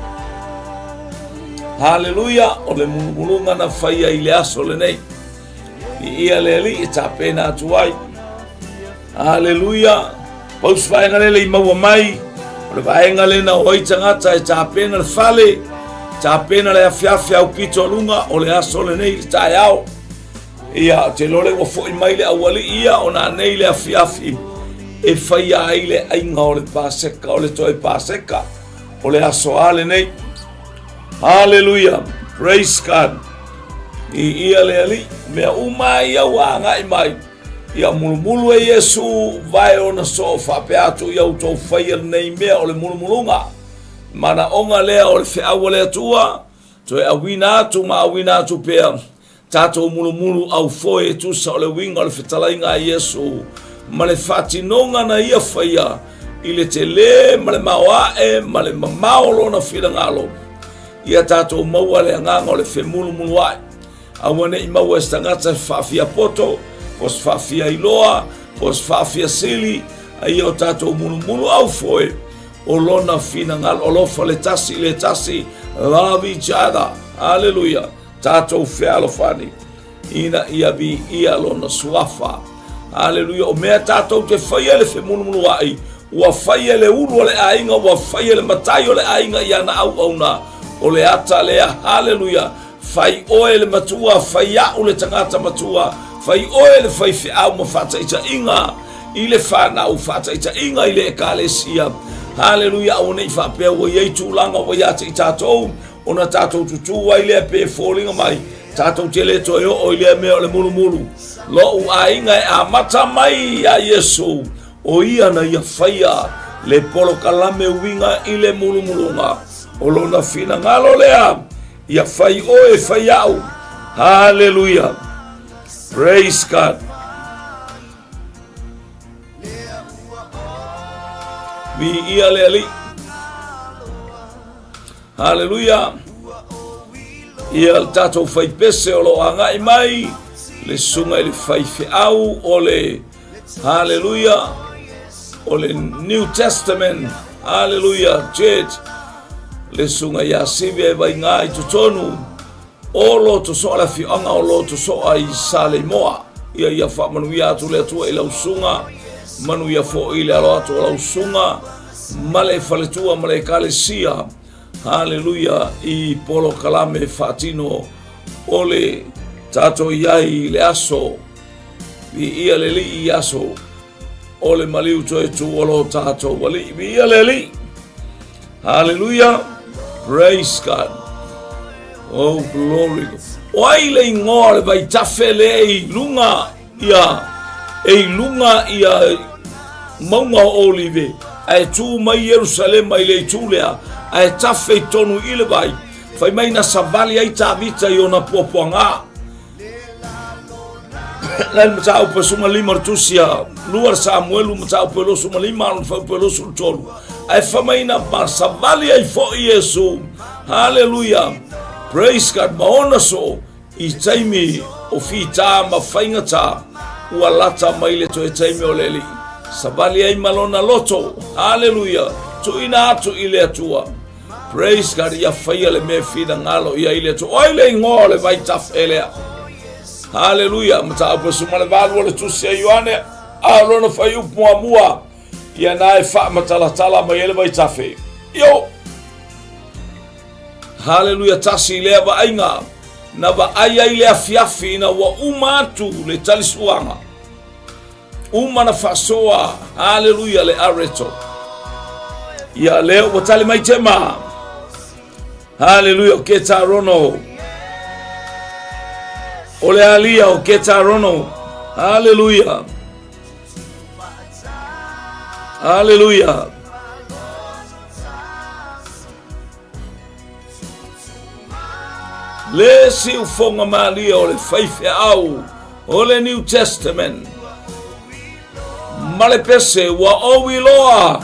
Haleluia, o le mulumuluga na faia i le aso lenei. Viia le Alii e tapena atu ai. Aleluia! Pau se vaega lele i maua mai, o le vaega lena o ai tagata e tapena le fale, tapena le afiafi au pito a luga, o le aso lenei i le taeao. Ia, te lole ua foi mai le aualii ia, ona anei le afiafi e faia ai le aiga o le Paseka, o le toe Paseka, o le aso a lenei. Hallelujah! Praise God! Viia le Alii, mea uma ia ua agai mai, ia mulumulu e Iesu vae ona soo faapea atu ia outou faia lenei mea o le mulumuluga. Manaoga lea o le feau a le Atua, toe auina atu ma auina atu pea, tatou mulumulu aufoe e tusa o le uiga o le fetalaiga a Iesu ma le faatinoga na ia faia i le tele ma le maoae ma le mamao o lona finagalo. Ia tatou maua le agaga o le femulumuluai. Aua ne i maua e se tagata se faafia poto, po o se faafia iloa, po o se faafia sili, a ia o tatou mulumulu aufoe o lona finagalo alofa le tasi i le tasi, love each other. Hallelujah. Tatou fealofani ina ia viia lona suafa. Haleluia. O mea tatou te faia le femulumuluai, ua faia le ulu o le aiga, ua faia le matai o le aiga i ana auauna. O le ata lea. Haleluia. Fai oe le matua, fai au le tagata matua, fai oe le faifeau ma faataitaiga i le fanau, faataitaiga i le ekalesia. Haleluia. Aua ne i faapea ua i ai tulaga ua ia te i tatou, ona tatou tutū ai lea pe foliga mai tatou te le toe oo i lea mea o le mulumulu. Lo'u aiga e amata mai iā Iesu, o ia na ia faia le polokalame uiga i le mulumuluga. O lona finagalo lea, ia fai oe, fai a'u. Haleluia. Praise God. Viia le Alii. Haleluia! Ia le tatou faipese o lo o agai mai le susuga i le faifeau o le Haleluia o le New Testament Haleluia Church le susuga ia Sive e Vaiga i totonu o Lotosoa le afioaga o Lotosoa i Saleimoa. Ia ia faamanuia atu le Atua i lau susuga, manuia foi le alo atu o lau susuga ma le faletua ma le ekalesia. Haleluia i polokalame faatino o le tatou i ai i le aso. Viia le Alii i aso o le maliu toe tu o lo tatou Alii. Viia le Alii. Haleluia. Praise God. Oh, glory. O ai le ingoa o le vaitafe le i luga ia, e i luga ia mauga o Olive, ae tu mai Ierusalema i le itu lea, ae tafe i tonu i le vai, fai mai na savali ai Tavita i ona puapuaga. La le mataupu e suma lima o le tusi a lua le Samuelu mataupu e 25 lona fuaiupu e 23. Ae fai mai na ma savali ai foi Iesu. Haleluia. Praise God. Ma ona soo i taimi o fitā ma faigata ua lata mai le toe taimi o le Alii. Savali ai ma lona loto. Haleluia. Tuuina atu i le Atua. Praise God, ia faia le mea finagalo i ai le Atua. O ai le igoa o le vaitafe lea? Haleluia, mataupu e suma le valu o le tusi a Ioane, a o lona fuaiupu muamua, ia na e faamatalatala mai ai le vaitafe. Io! Haleluia, tasi lea vaaiga, na vaai ai le afiafi ina ua uma atu le talisuaga. Uma na faasoa, haleluia, le areto. Ia lea ua tali mai Tema. Haleluia, o Ketarono. O le alia o Ketarono. Haleluia. Haleluia. Le siufoga malie o le faifeau o le New Testament ma le pese ua ou iloa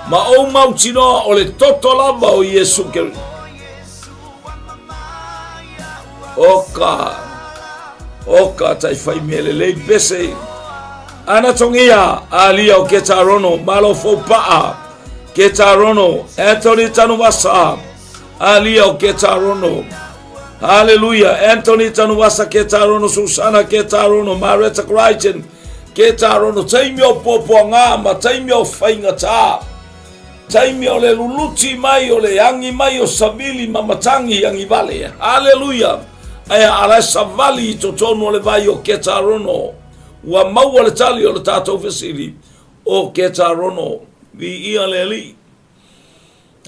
ma ou mautinoa o le toto lava o Iesu Keriso. O ka, o ka taifai mea lelei pese. Ana tongia alia o Ketarono, malo fou paa. Ketarono, Anthony Tanuvasa, alia o Ketarono. Hallelujah. Anthony Tanuvasa Ketarono, Susana Ketarono, Mareta Crichton, Ketarono, taimi o puapuaga ma taimi o faigata. Taimi o le luluti mai o le agi mai o savili ma matagi agivale. Haleluia! Ae a la e savali i totonu o le vai o Ketarono. Ua maua le tali o le tatou fesili o Ketarono. Viia le Alii.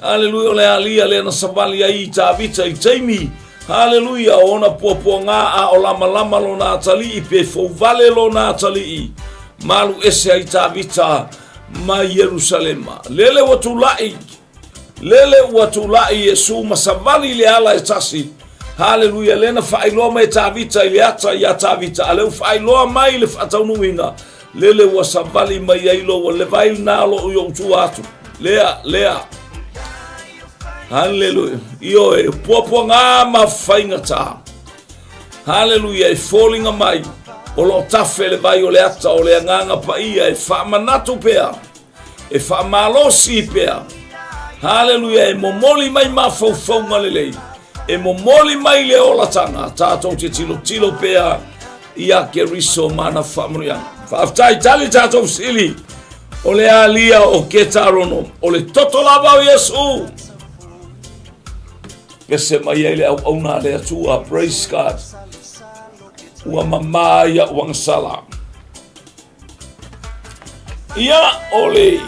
Aleluia, o le alia lea na savali ai i Tavita i taimi. Haleluia! O ona puapuagā a o lamalama lona atalii pe fouvale lona atalii, ma alu ese ai Tavita mai Ierusalema. Lele ua tula'i, lele ua tula'i Iesu ma savali i le ala e tasi. Haleluia! Lea na faailoa mai e Tavita i le ata iā Tavita, a lea ua faailoa mai i le faataunuuina, lele ua savali mai ai lou, le vai lena o loo i ou tua atu. Lea, lea. Haleluia. Ioe, puapuagā ma faigata. Haleluia, e foliga mai o loo tafe le vai o le ata o le Agaga Paia e faamanatu pea, e faamalosi pea. Haleluia, e momoli mai mafaufauga lelei, e momoli mai le olataga, tatou te tilotilo pea ia Keriso ma ana faamanuiaga. Faafetai, tali tatou fesili. O le alia o Ketarono, o le toto lava o Iesu. Pese mai ai le auauna a le Atua, praise God. Ua mamā ia uagasala. Ia, o le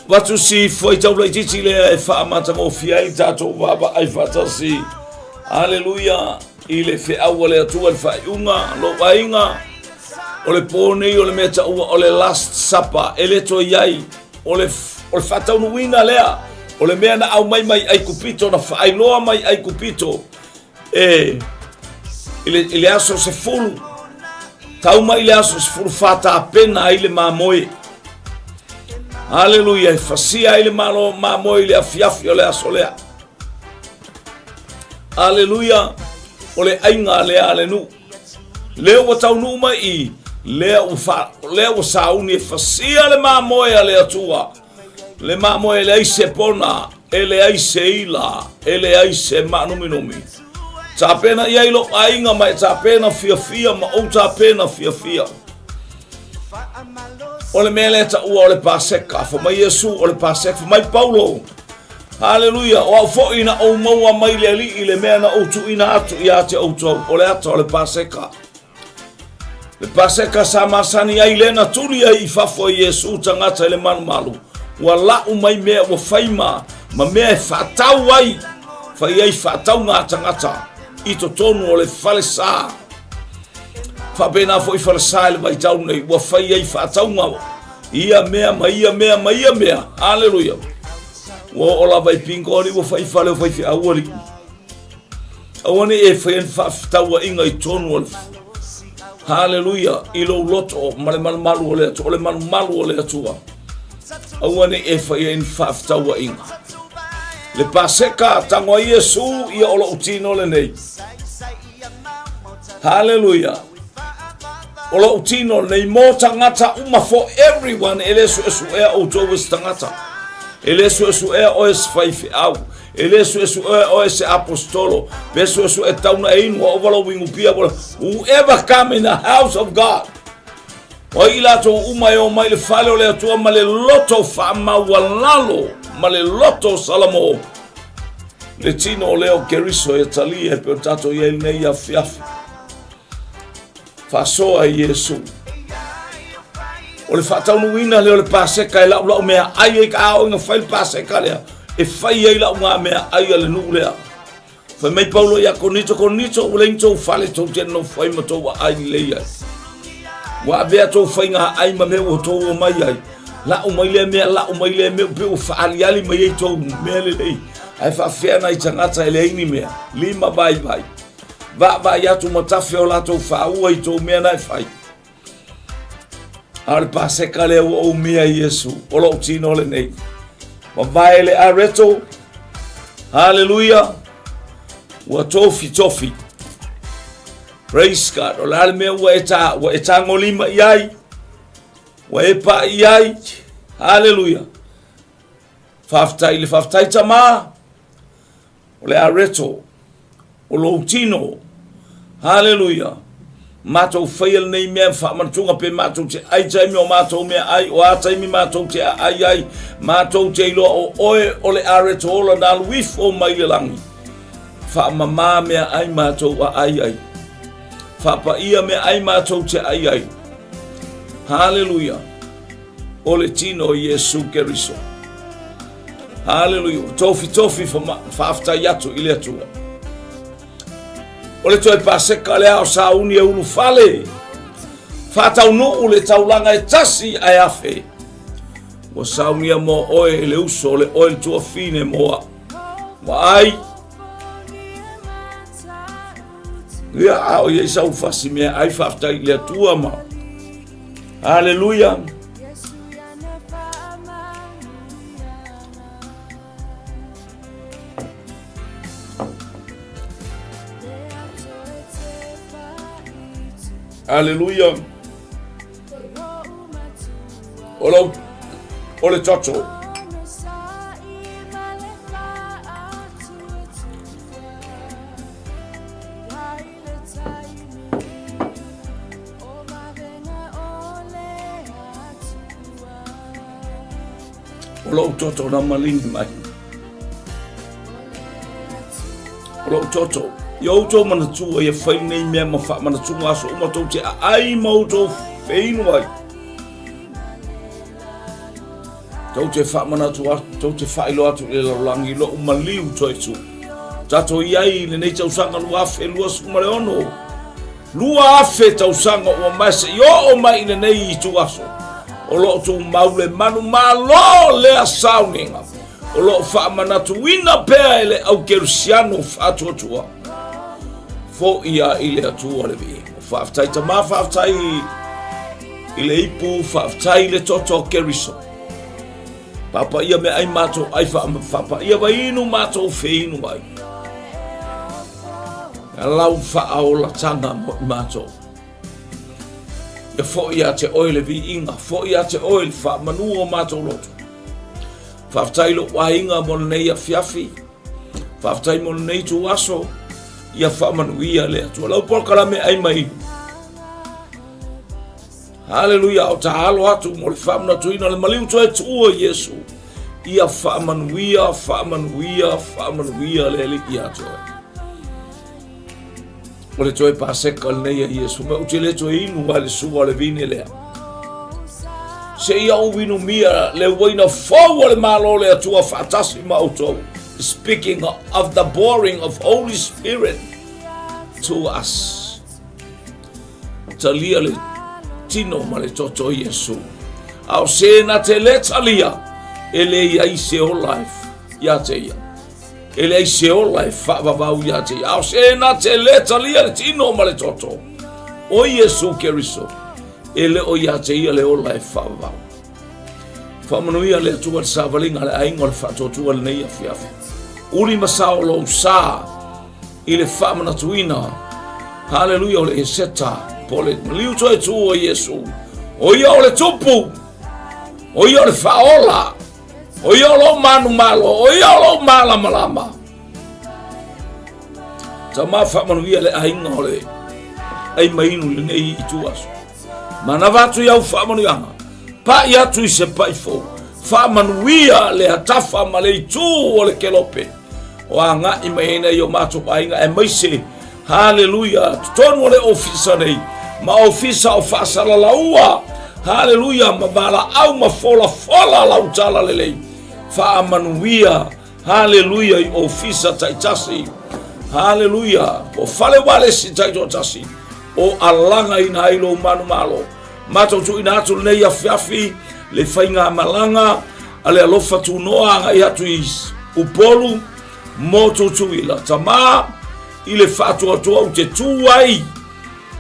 Vatusi fuaitau laitiiti lea e faamatagofie ai le tatou vaavaai faatasi. Aleluia! I le feau a le Atua i le faaiuga, lou aiga, o le pō nei o le mea taua o le Last Supper, e le toe i ai. O le, o le faataunuuina lea, o le mea na aumai mai Aikupito, na faailoa mai Aikupito, e, i le, i le aso 10, tau mai i le aso 14 tapena ai le mamoe. Aleluia, e fasia ai le malo mamoe i le afiafi o le aso lea. Aleluia, o le aiga lea a le nuu. Lea ua taunuu mai i, lea ua, fa, lea ua sauni e fasia le mamoe a le Atua. Le mamoe e leai se pona, e leai se ila, e leai se maanuminumi. Tapena i ai lou aiga ma e tapena fiafia ma ou tapena fiafia. O le mea lea taua o le Paseka. Fai mai Iesu o le Paseka. Fai mai Paulo. Haleluia. O au foi na ou maua mai le Alii le mea na ou tuuina atu ia te outou. O le ata o le Paseka. Le Paseka sa masani ai lea na tuli ai i fafo e Iesu tagata i le malumalu. Ua lau mai mea ua fai ma, ma mea e faatau ai, fai ai faatauga a tagata i totonu o le falesa. Faapena foi falesa i le vaitau nei, ua fai ai faatauga ia mea ma ia mea ma ia mea. Haleluia. Ua oo lava i pingo alii ua fai fale o faifeau alii. Aua ne i e faia ni faafetauaiga i totonu o le Haleluia i lou loto ma le malumalu o le Atua, o le malumalu o le Atua. Aua ne i e faia ni faafetauaiga. Le Paseka, tago ai Iesu, ia o lou tino lenei. Haleluia. O lou tino lenei mo tagata uma for everyone e le suesuea outou e se tagata. E le suesuea oe se faifeau. E le suesuea oe se apostolo, pe suesue tau na e inu, ua ova lou inupia, whoever come in the house of God, o ai i latou uma e o mai le fale o le Atua ma le loto faamaualalo ma le loto Salamo, le tino o lea o Keriso e talia e pe o tatou i ai lenei afiafi. Faasoa i Iesu. O le faataunuuina lea o le Paseka e laulau mea ai ai ka a ina fai le Paseka lea, e fai ai lau ngā mea ai a le nuu lea. Fai mai Paulo ia Korinito, Korinito, ua leai ni tou fale tou te nofo ai ma tou aai lelei ai. Ua avea tou faiga aai ma mea ua tou omai ai. Lau mai lea mea, lau mai lea mea, pe ua faaliali mai ai tou mea lelei. Ae faafefea nai tagata e leai ni mea, lima vaivai. Vaavaai atu ma tafe o latou faaua i tou mea na e fai. A o le Paseka lea ua ou umia e Iesu, o lou tino lenei. Mavae le areto, haleluia, ua tofi tofi. Praise God. O le a le mea ua e ta, ua e tagolima i ai, ua e pa'i i ai, haleluia. Faafetai le faafetai Tama, O le areto o lou tino. Haleluia! Matou faia lenei mea faamanatuga pe matou te ai taimi o matou mea ai, o a taimi matou te aai ai, matou te iloa o oe o le areto ola na alu ifo mai le lagi. Faamama mea ai matou aai ai. Faapaia mea ai matou te ai ai. Haleluia! O le tino o Iesu Keriso. Haleluia. Ua tofitofi faafetai atu i le Atua. O le toe Paseka lea o sauni e ulufale. Faataunuu le taulaga e tasi ae afe. Ua saunia mo oe e le uso o le oe le tuafine mo au. Vaai. Ia, a o i ai sau fasi mea ai faafetai i le Atua ma. Haleluia. Aleluia. O lau, o le toto. O lou toto na malini mai. O lou toto. Ia outou manatua ia fai nei mea ma faamanatuga aso uma tou te aai ma outou feinu ai. Tou te faamanatu atu, tou te faailoa atu i le lalolagi lou maliu toe tu. Tatou i ai i lenei tausaga 2026. 2000 tausaga ua mae se'i oo mai i lenei ituaso, o lo o tumau le manumalo lea sauniga o lo o faamanatuina pea e le au kerisiano faatuatua. Foia i le Atua le viiga. Faafetai Tama, faafetai i le ipu, faafetai i le toto o Keriso. Papaia meaai matou ai, faapaia vaiinu matou feinu ai. Ia lau faaolataga mo i matou. Ia foi ia te oe le viiga, foi ia te oe le faamanu o matou loto. Faafetai lou aiga mo lenei afiafi. Faafetai mo lenei ituaso. Ia faamanuia le Atua. Lau polokalame ai mai. Haleluia, o ta alo atu mo le faamanatuina le maliu toe tuua Iesu. Ia faamanuia, faamanuia, faamanuia le Alii ia te oe. O le toe Paseka lenei a Iesu, me ou te le toe inu ai le sua o le vine lea. Se ia ou inumia le uaina fou o le Malo le Atua faatasi ma outou. Speaking of the pouring of Holy Spirit to us. Talia le tino ma le toto o Iesu. A o se na te le talia, e le i ai se ola e ia te ia. E leai se ola e faavavau ia te ia. A o se na te le talia le tino ma le toto o Iesu Keriso, e le o ia te ia le ola e faavavau. Faamanuia le Atua le savaliga a le aiga o le faatuatua lenei afiafi. Uli ma sao lou sa i le faamanatuina. Haleluia o le Eseta po le maliu toe tu o Iesu. O ia o le tupu, o ia o le faaola, o ia o lou manumalo, o ia o lou malamalama. Tama faamanuia le aiga o le ai mainu lenei ituaso. Manava atu i au faamanuiaga, pai atu i se pai fou, faamanuia le atafa ma le itu o le kelope, o agai mai ai nei o matou aiga, aemaise, haleluia, totonu o le ofisa nei, ma ofisa o faasalalaua, haleluia, ma valaau ma folafola lau tala lelei, faamanuia, Haleluia i ofisa taitasi. Haleluia. Po fale walesi taitoatasi. O alagaina ai lou manumalo. Matou tuuina atu lenei afiafi le faigamalaga a le alofa tunoa agai atu i Upolu mo Tutuila. Tama i le faatuatua ou te tu ai.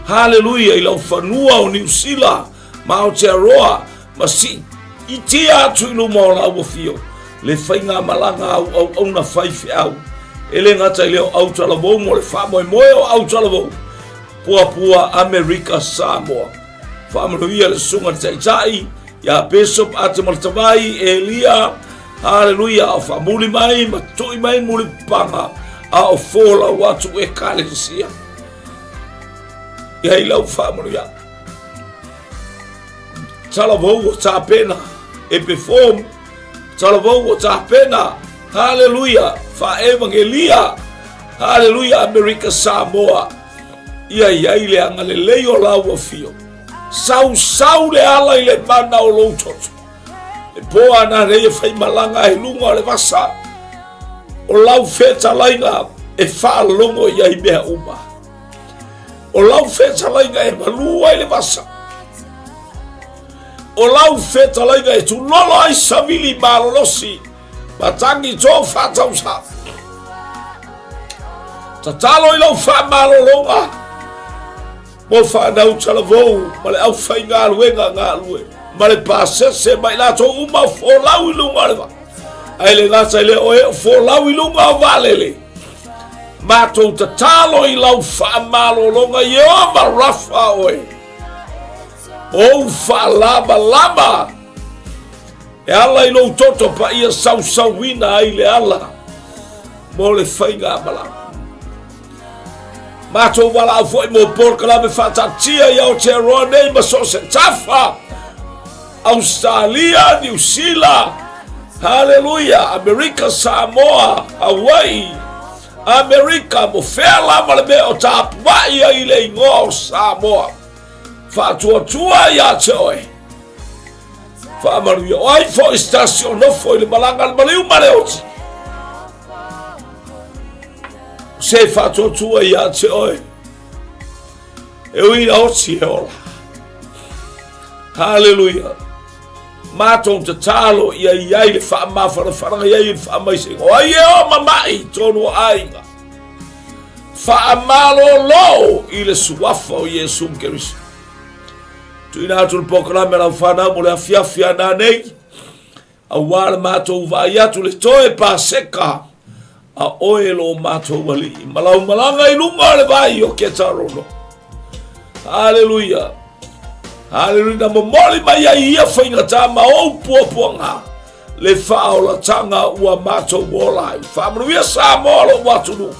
Haleluia i lau fanua o Niu Sila ma Aotearoa ma siitia atu i luma o lau afio le faigamalaga au auauna faifeau e le gata i lea o Autalavou mo le faamoemoe o Autalavou Puapua Amerika Samoa. Faamanuia le susuga le taitai ia Bishop Atimaltavai Elia, haleluia, o faamuli mai ma tui mai mulipapaga a o folau atu ekalesia. Ia i lau faamanuia. Talavou o tapena e perform. Talavou o tapena. Haleluia. Faaevangelia. Haleluia Amerika Samoa. Ia iai le agalelei o lau afio. Sausau le ala i le mana o lou toto. Le po a nanei e faimalaga ai i luga o le vasa, o lau fetalaiga e faalogo i ai mea uma. O lau fetalaiga e malu ai le vasa. O lau fetalaiga e tulolo ai savili malolosi ma tagi to faatausa. Tatalo i lau faamalologa mo fanau talavou ma le aufaigaluega galue ma le pasese ma i latou uma o folau i luga o le vaa. Ae le gata i lea o e o folau i luga o vaalele. Matou tatalo i lau faamalologa Ieova Rafa oe. Ou faalamalama e ala i lou toto paia sausauina ai le ala mo le faigamalaga. Matou valaau foi mo polokalame faataatia i Aotearoa nei ma so o se tafa, Australia, Niu Sila, Haleluia, Amerika, Samoa, Hawaii, Amerika, mo fea lava le mea o tapuai ai le igoa o Samoa. Faatuatua ia te oe. Faamanuia. O ai foi se tasi o nofo i le malaga a le maliu ma le oti. Se faatuatua ia te oe. E ui ina oti e ola. Haleluia. Matou tatalo ia i ai le faamafanafanaga ia i le faamaisega. O ai e o mamai i tonu o aiga. Faamalolo i le suafa o Iesu Keriso. Tuuina atu le polokalame a lau fanau mo le afiafi a nanei, aua le matou vaai atu le toe Paseka a oe lo matou Alii ma lau malaga i luga o le vai o Ketarono. Haleluia. Haleluia. Na momoli mai ai ia faigata ma ou puapuaga le faaolataga ua matou ola ai. Faamanuia Samoa lou atunuu.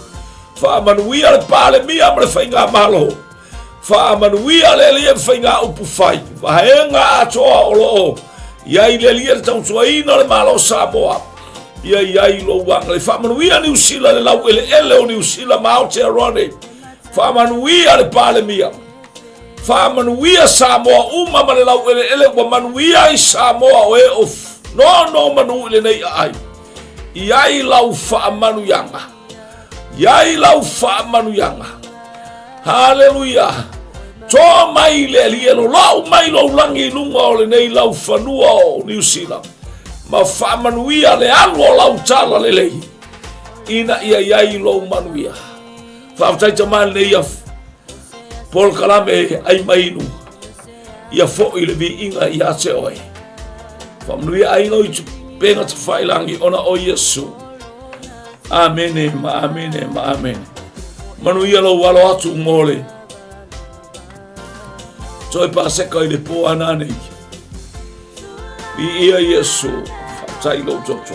Faamanuia le Palemia ma le Faigamalo. Faamanuia le Alii e faiga upu fai. Vaega atoa o lo o i ai le Alii e le tautuaina o le Malo o Samoa. Ia i ai lou agalelei. Faamanuia Niu Sila le laueleele o Niu Sila ma Aotearoa nei. Faamanuia le Palemia. Faamanuia Samoa uma ma le laueleele ua manuia ai Samoa o e o nono manu i lenei aai. I ai lau faamanuiaga. I ai lau faamanuiaga. Haleluia. Toa mai le Alii e lolou mai lou lagi i luga o lenei laufanua o Niu Sila ma faamanuia le alu o lau tala lelei ina ia i ai lou manuia. Faafetai Tama lenei ia polokalame ai mai inu ia foi le viiga ia te oe. Faamanuia aiga o i pega tafailangi ona o Iesu. Amene ma amene ma amene. Manuia lou alo atu mo le toe Paseka i le po ana nei. Viia Iesu, faafetai lou toto.